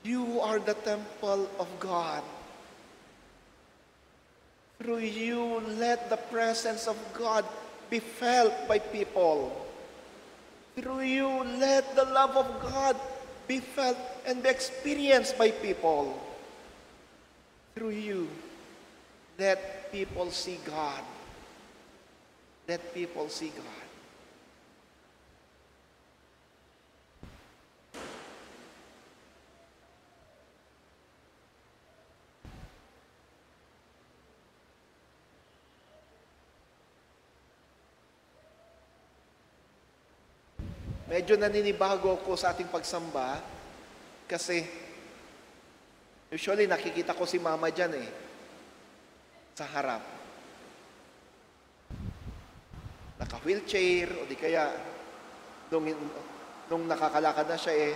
you are the temple of God. Through you, let the presence of God be felt by people. Through you, let the love of God be felt and be experienced by people. Through you, let people see God. Let people see God. Medyo naninibago ako sa ating pagsamba kasi usually nakikita ko si Mama diyan eh, sa harap. Naka-wheelchair o di kaya nung, nung nakakalakad na siya eh,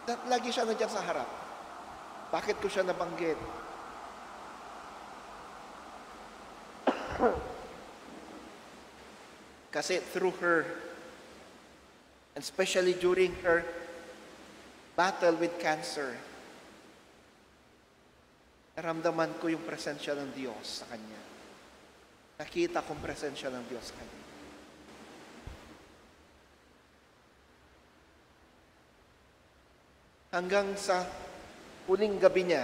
na-, lagi siya nandiyan sa harap. Bakit ko siya nabanggit? Kasi through her, and especially during her battle with cancer, naramdaman ko yung presensya ng Diyos sa kanya. Nakita kong presensya ng Diyos sa kanya. Hanggang sa huling gabi niya,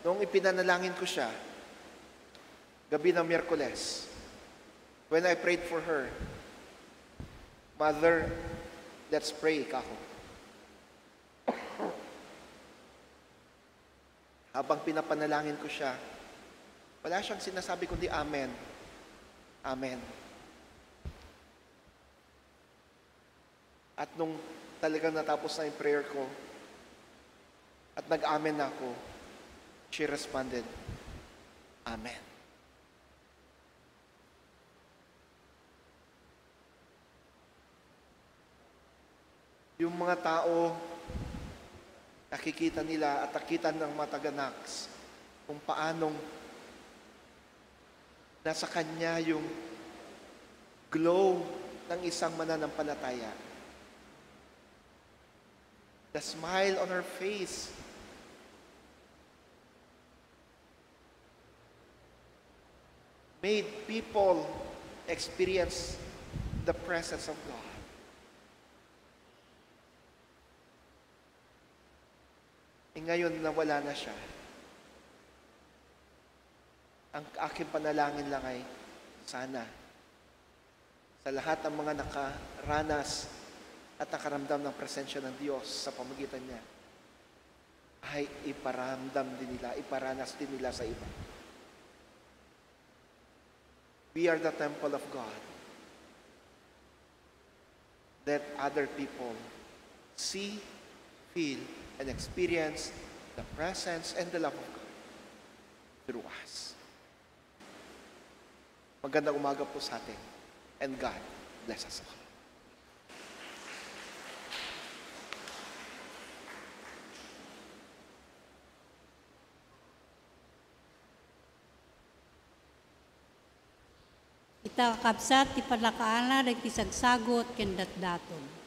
nung ipinanalangin ko siya, gabi ng Miyerkules, when I prayed for her, "Mother, let's pray," kako. Habang pinapanalangin ko siya, wala siyang sinasabi kundi, "Amen. Amen." At nung talagang natapos na yung prayer ko, at nag-amen na ako, she responded, "Amen." Yung mga tao, nakikita nila at nakita ng mga taga-Knox kung paanong nasa kanya yung glow ng isang mananampalataya. The smile on her face made people experience the presence of God. Eh, ngayon na wala na siya, ang aking panalangin lang ay, sana sa lahat ng mga nakaranas at nakaramdam ng presensya ng Diyos sa pamagitan niya, ay iparamdam din nila, iparanas din nila sa iba. We are the temple of God. Let other people see, feel, and experience the presence and the love of God through us. Magandang umaga po sa atin, and God bless us all. Ita, kakabsat, ti pannakaana dagiti sagsagut ken datdaton.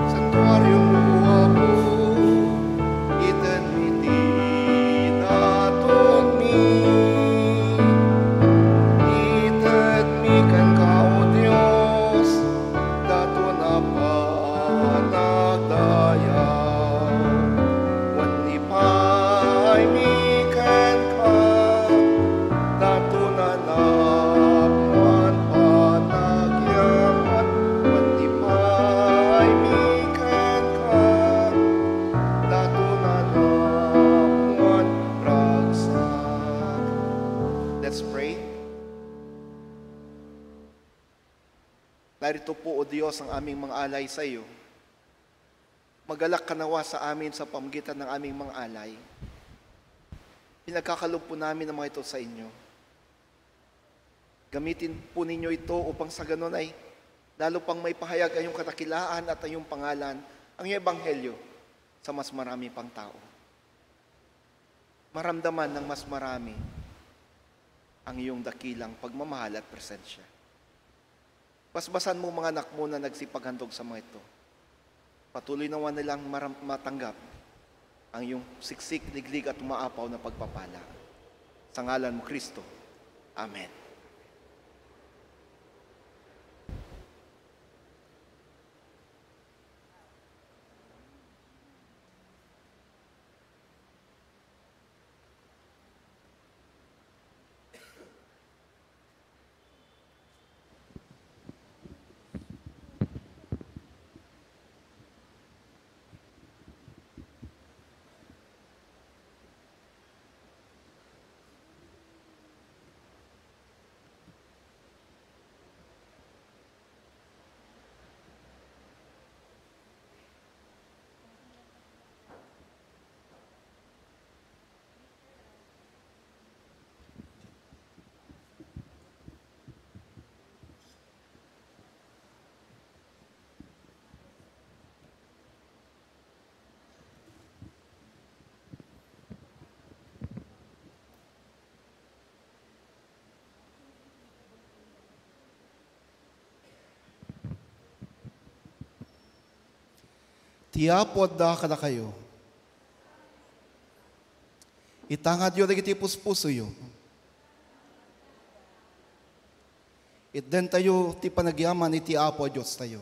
Santuarium luaku, itedmi ti datonmi. Itedmi kenka, O Dios, daton a panagdayaw. Wen ipaymi kenka, daton a napnoan panagyaman, wen ipaymi kenka, daton a napnoan ragsak. Let's pray. Narito po, O Dios, ang aming mga alay sa iyo. Magalak ka nawa sa amin sa pamgitan ng aming mga alay. Pinagkakaloob po namin ang mga ito sa inyo. Gamitin po ninyo ito upang sa ganun ay lalo pang maipahayag ang iyong kadakilaan at ang iyong pangalan, ang iyong ebanghelyo sa mas marami pang tao. Maramdaman ng mas marami ang iyong dakilang pagmamahal at presensya. Basbasan mo mga anak mo na nagsipaghandog sa mga ito. Patuloy nawa nilang maram-, matanggap ang iyong siksik, liglig at umaapaw na pagpapala. Sa ngalan mo, Kristo. Amen. Ti Apo adda kadakayo. Itangadyo dagiti puspusoyo. Itdentayo ti panagyaman iti Apo a Diostayo.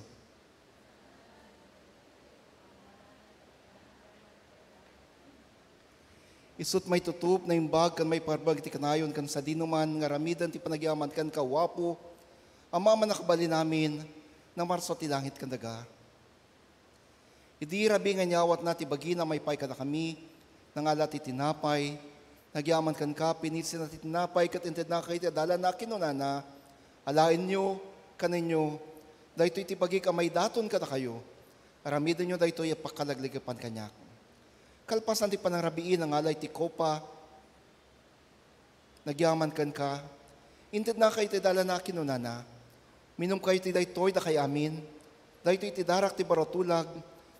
Isut' maitutup, naimbag, ken maiparbag iti kanayon ken sadinoman nga aramiden ti panagyaman kenka, O Apo, Ama a mannakabalin amin, nga marsua ti langit ken daga. Idi rabii nga inyawatna ti bagina maipaay kadakami, nangala ti tinapay, nagyaman kenka, pinisina ti tinapay, ket intednaka iti adalanna a kinunana, Alaenyo, kanenyo, daytoy ti bagik a maidaton kadakayo. Aramidenyo daytoy a pakalaglagipan kaniak. Kalpasan ti panangrabii, nangala iti kopa, nagyaman kenka, intednaka iti adalanna a kinunana, Minumkayo iti daytoy, dakay amin. Daytoy iti darak ti baro a tulag,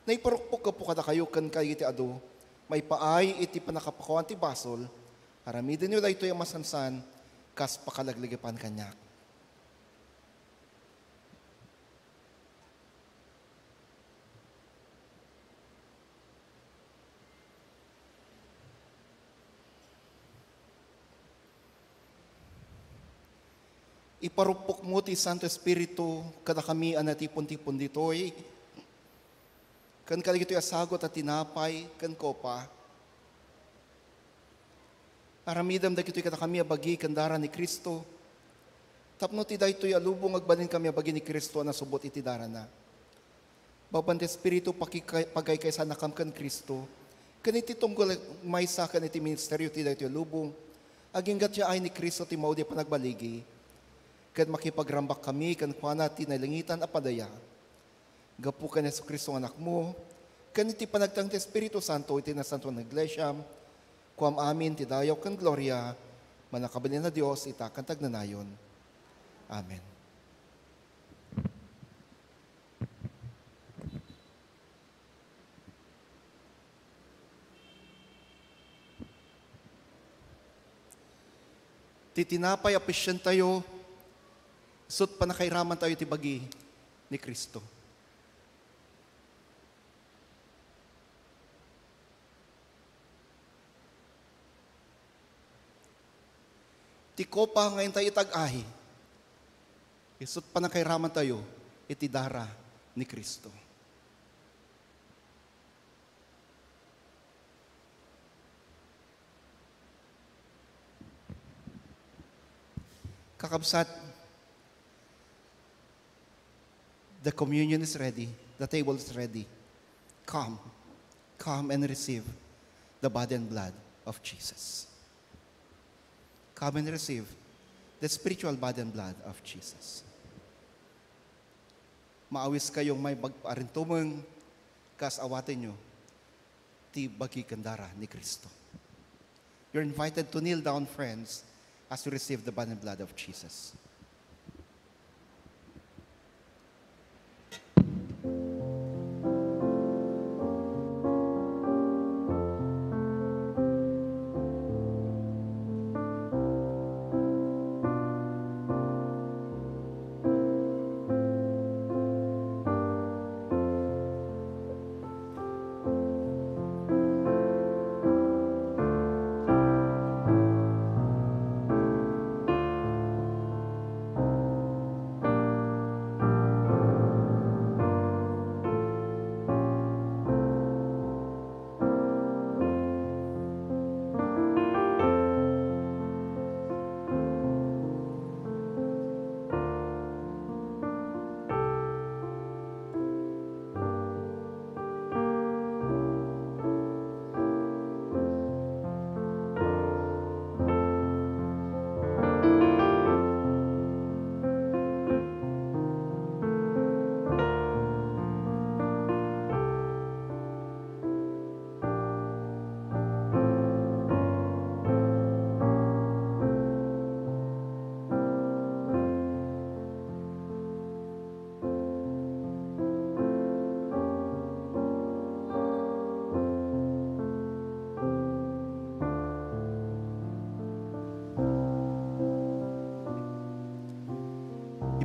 naiparukpok gapu kadakayo ken kadagiti adu, maipaay iti pannakapukawan ti basol. Aramidenyo daytoy a masansan, kas pakalaglagipan kaniak. Iparukpokmo ti Santo Espiritu kadakami a natipon-tipon ditoy, ken kadagitoy a sagut a tinapay ken kopa. Aramidem dagitoy kadakami a bagi ken dara ni Cristo, tapno ti daytoy a lubong agbalinkami a bagi ni Cristo a nasubot iti darana. Babaen ti Espiritu, pakikay-, pagkaykaysanakam ken Cristo, ken iti tunggal maysa ken iti ministerio ti daytoy a lubong, agingga ti yaay ni Cristo ti maudi a panagbaligi, ket makipagrambak kami kenkuana ti nailangitan a padaya. Gapu ken Jesu-Cristo nga Anakmo, ken iti panagteng ti Espiritu Santo iti nasantoan a Iglesia, kuam amin ti dayaw ken gloria, mannakabalin a Dios, ita ken ti agnanayon. Amen. Ti tinapay a pisientayo, isut' pannakairamantayo ti bagi ni Cristo. Ti kopa nga intay itag-ay, isut' pannakairamantayo iti dara ni Cristo. Kakabsat, the communion is ready, the table is ready. Come, come and receive the body and blood of Jesus. Come and receive the spiritual body and blood of Jesus. Maawis kayong may mag-, arintumeng, kas awatenyo ti bagi ken dara ni Cristo. You're invited to kneel down, friends, as we receive the body and blood of Jesus.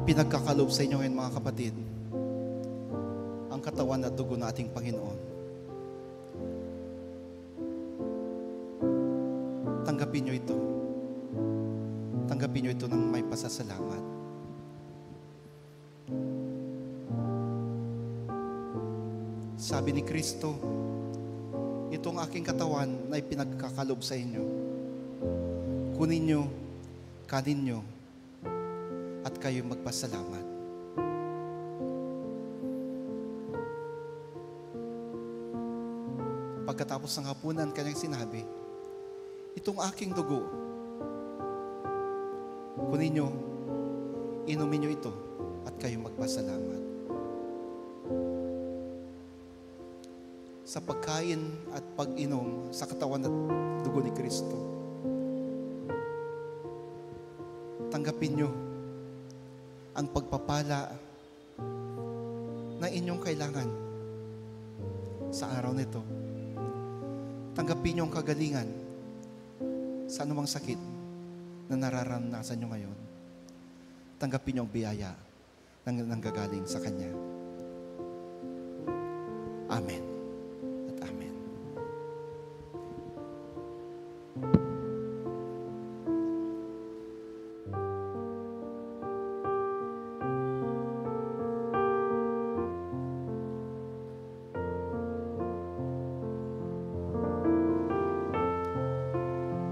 Ipinagkakaloob sa inyo ngayon, mga kapatid, ang katawan at dugo na ating Panginoon. Tanggapin niyo ito. Tanggapin niyo ito ng may pasasalamat. Sabi ni Cristo, "Itong aking katawan na ipinagkakaloob sa inyo. Kuninyo, kaninyo, at kayo magpasalamat." Pagkatapos ng hapunan, kanyang sinabi, "Itong aking dugo. Kuninyo, inuminyo ito, at kayo magpasalamat." Sa pagkain at pag-inom sa katawan at dugo ni Kristo, tanggapin niyo ang pagpapala na inyong kailangan sa araw nito. Tanggapin niyo ang kagalingan sa anumang sakit na nararanasan niyo ngayon. Tanggapin niyo ang biyaya na nanggagaling sa Kanya. Amen at amen.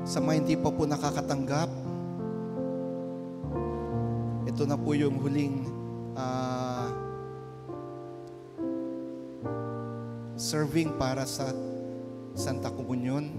Sa mga hindi pa po nakakatanggap, ito na po yung huling, ah, serving para sa Santa Komunyon.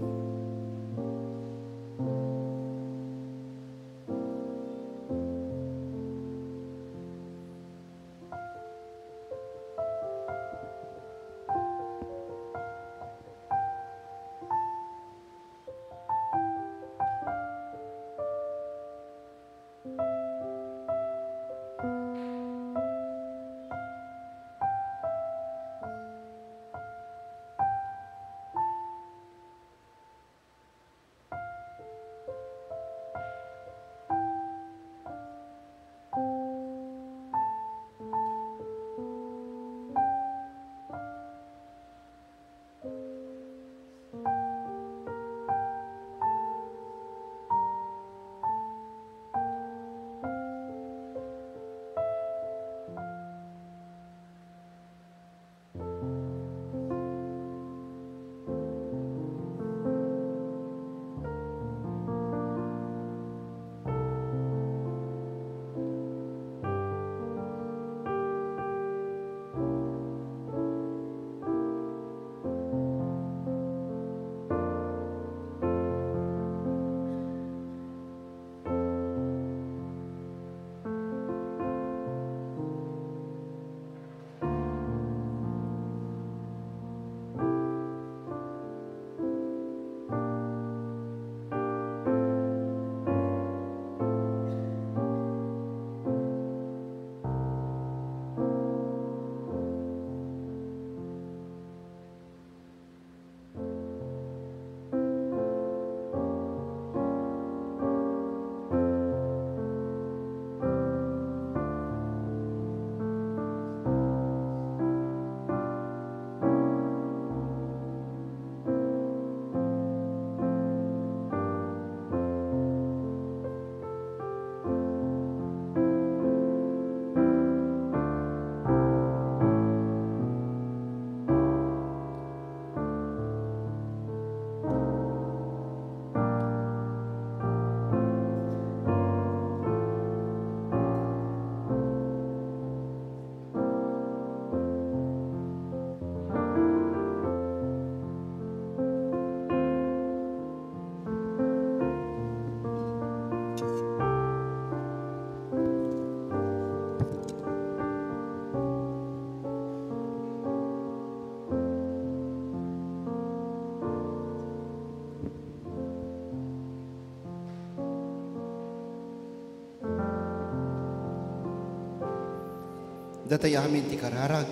Datay amin ti kararag.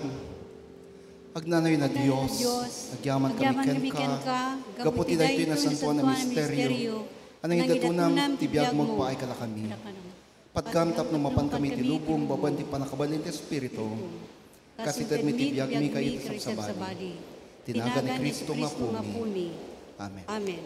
Agnanayon a Dios, agyaman kami kenka, gapu ti daytoy nasantoan a misterio, a nangidatonam ti biagmo agpaay kadakami. Patgam tapno mapan kami ti lubong babaen ti pannakabalin ti Espiritu. Kas itedmi ti biagmi kadagiti sabsabali. Ti nagan ni Cristo nga Apomi. Amen. Amen.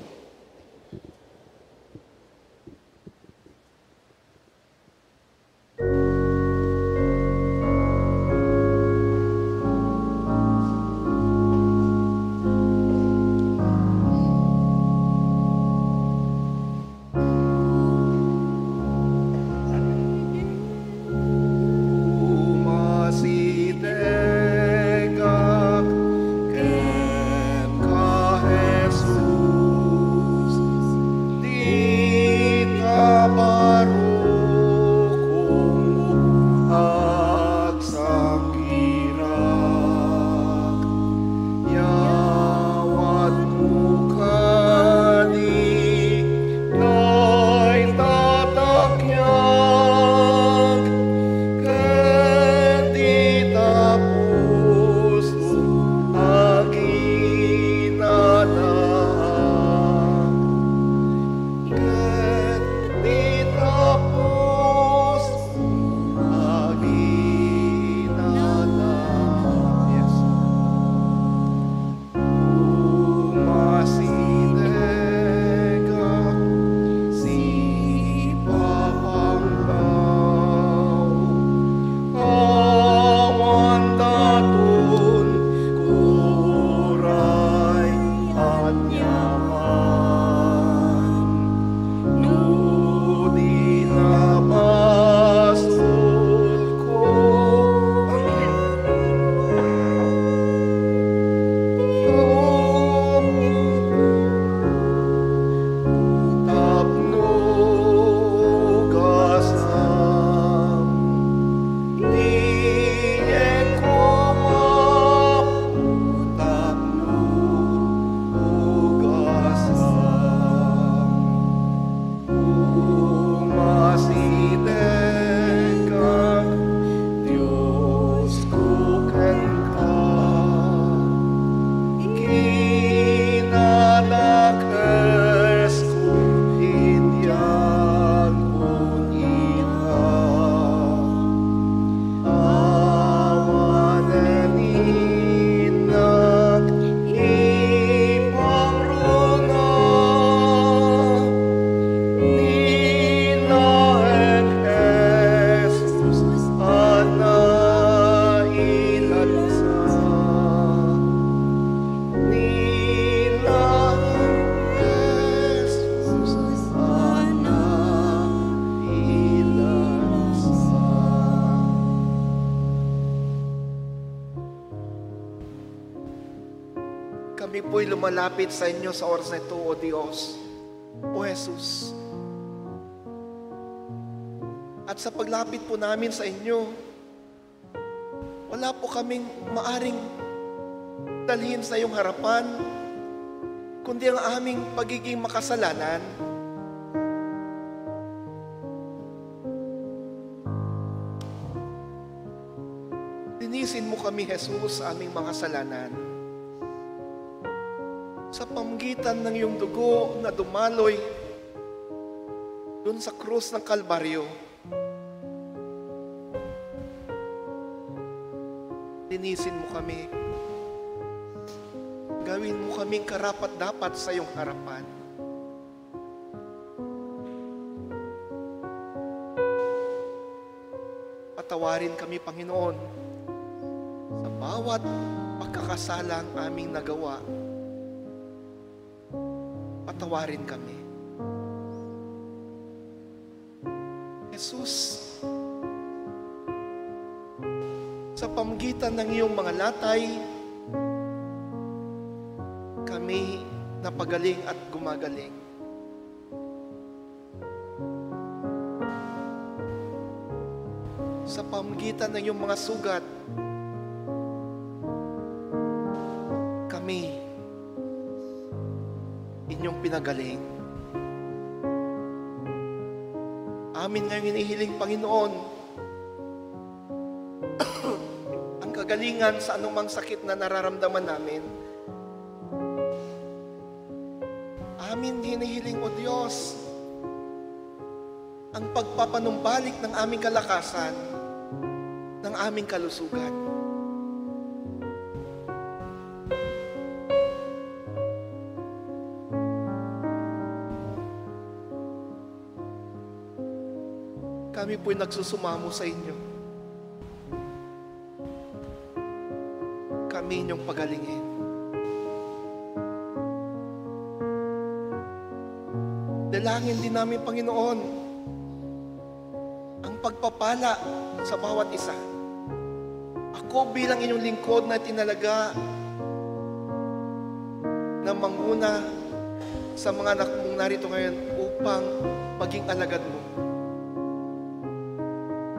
Kami po'y lumalapit sa inyo sa oras na ito, O Dios, O Jesus. At sa paglapit po namin sa inyo, wala po kaming maaring dalhin sa iyong harapan, kundi ang aming pagiging makasalanan. Linisin mo kami, Jesus, sa aming mga kasalanan. Sa pamgitan ng iyong dugo na dumaloy dun sa krus ng Kalbaryo, linisin mo kami. Gawin mo kaming karapat-dapat sa iyong harapan. Patawarin kami, Panginoon, sa bawat pagkakasala ang aming nagawa. Patawarin kami. Jesus, sa pamgitan ng iyong mga latay, kami napagaling at gumagaling. Sa pamgitan ng iyong mga sugat, kami inyong pinagaling. Amin ngayong hinihiling, Panginoon, ang kagalingan sa anumang sakit na nararamdaman namin. Amin hinihiling, O Dios, ang pagpapanumbalik ng aming kalakasan, ng aming kalusugan. Kami po'y nagsusumamo sa inyo. Kami inyong pagalingin. Dalangin din namin, Panginoon, ang pagpapala sa bawat isa. Ako bilang inyong lingkod na tinalaga na manguna sa mga anak mong narito ngayon upang maging alagad mo.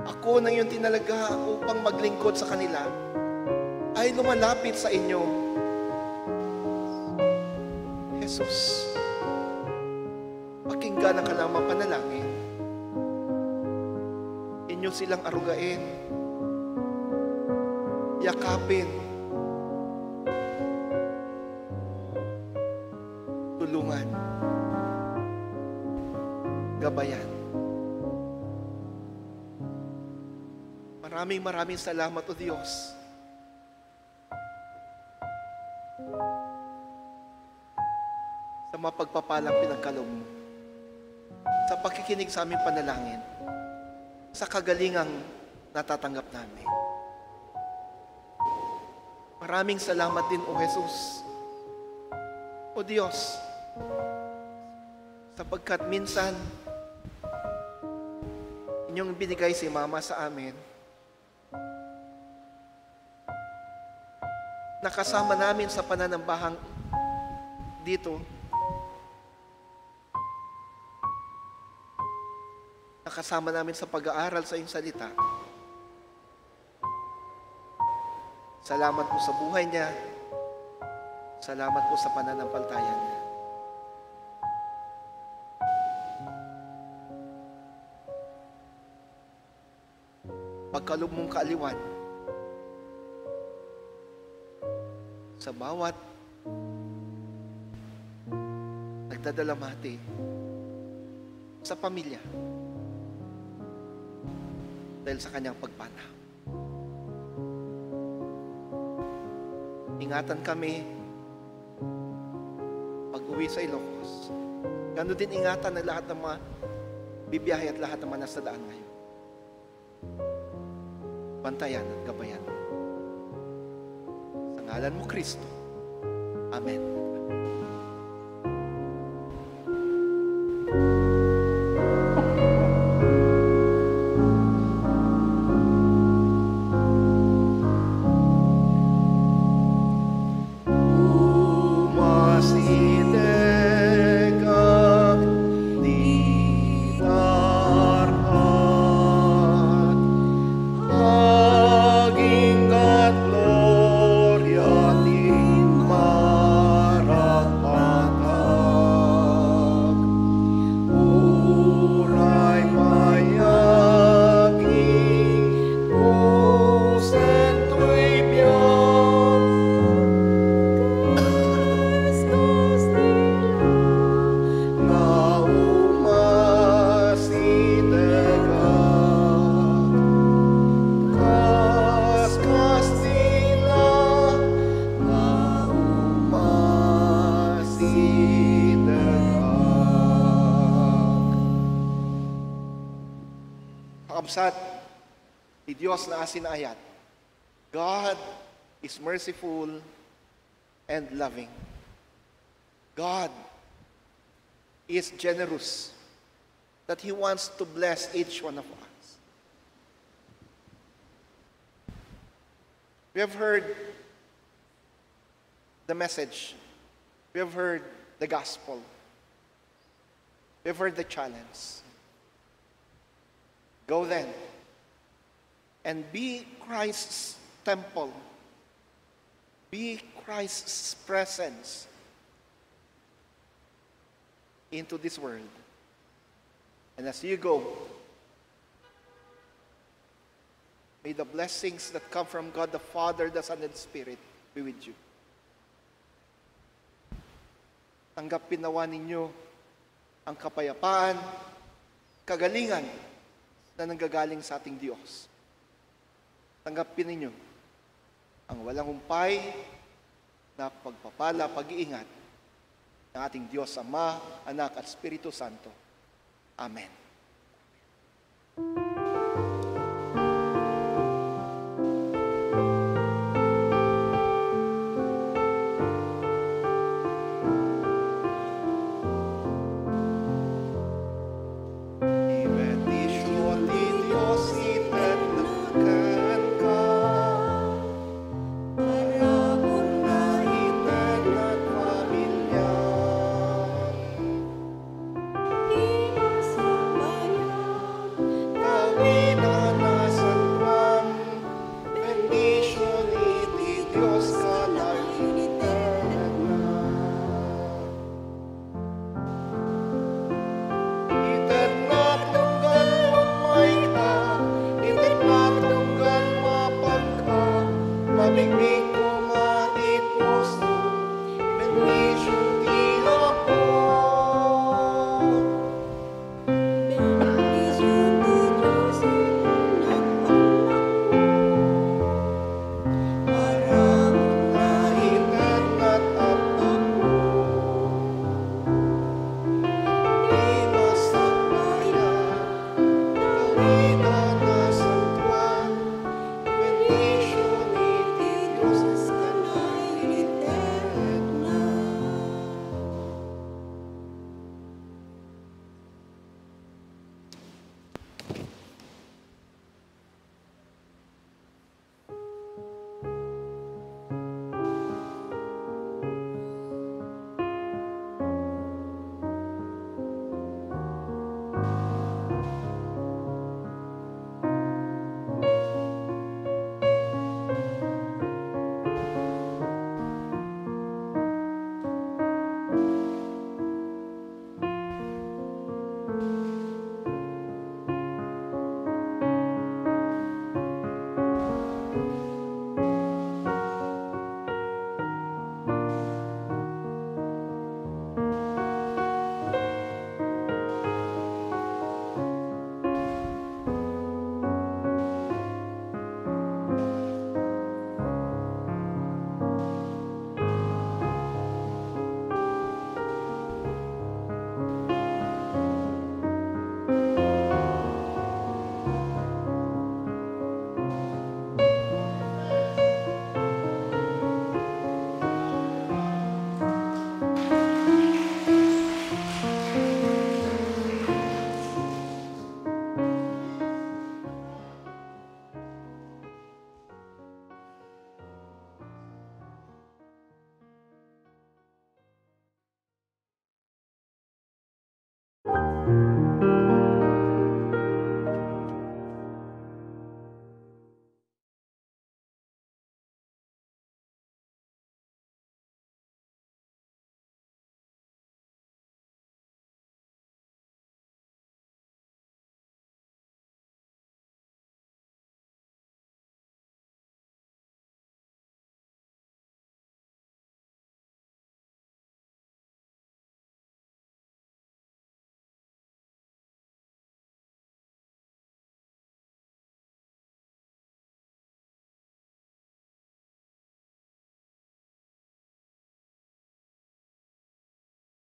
Ako na iyong tinalaga upang maglingkod sa kanila ay lumalapit sa inyo. Jesus, pakinggan ang kanilang panalangin. Inyo silang arugain, yakapin, tulungan, gabayan. Maraming, maraming salamat, O Dios, sa mapagpapalang pinagkaloob mo, sa pakikinig sa aming panalangin, sa kagalingang natatanggap namin. Maraming salamat din, O Jesus, O Dios, sapagkat minsan inyong binigay si Mama sa amin. Nakasama namin sa pananambahang dito. Nakasama namin sa pag-aaral sa iyong salita. Salamat po sa buhay niya. Salamat po sa pananampalataya niya. Pagkaloob mong kaaliwan sa bawat nagdadalamati sa pamilya dahil sa kanyang pagpanaw. Ingatan kami pag-uwi sa Ilocos. Gano din ingatan ang lahat ng mga bibiyahe at lahat ng mga nasa daan ngayon. Bantayan at gabayan. Sa ngalan mo, Kristo. Amen. Sat, ti Dios naasin a ayat. God is merciful and loving. God is generous, that He wants to bless each one of us. We have heard the message. We have heard the gospel. We have heard the challenge. Go then and be Christ's temple. Be Christ's presence into this world. And as you go, may the blessings that come from God the Father, the Son, and the Spirit be with you. Tanggapin nawa ninyo ang kapayapaan, kagalingan na nanggagaling sa ating Dios. Tanggapin ninyo ang walang humpay na pagpapala, pag-iingat ng ating Dios Ama, Anak, at Espiritu Santo. Amen.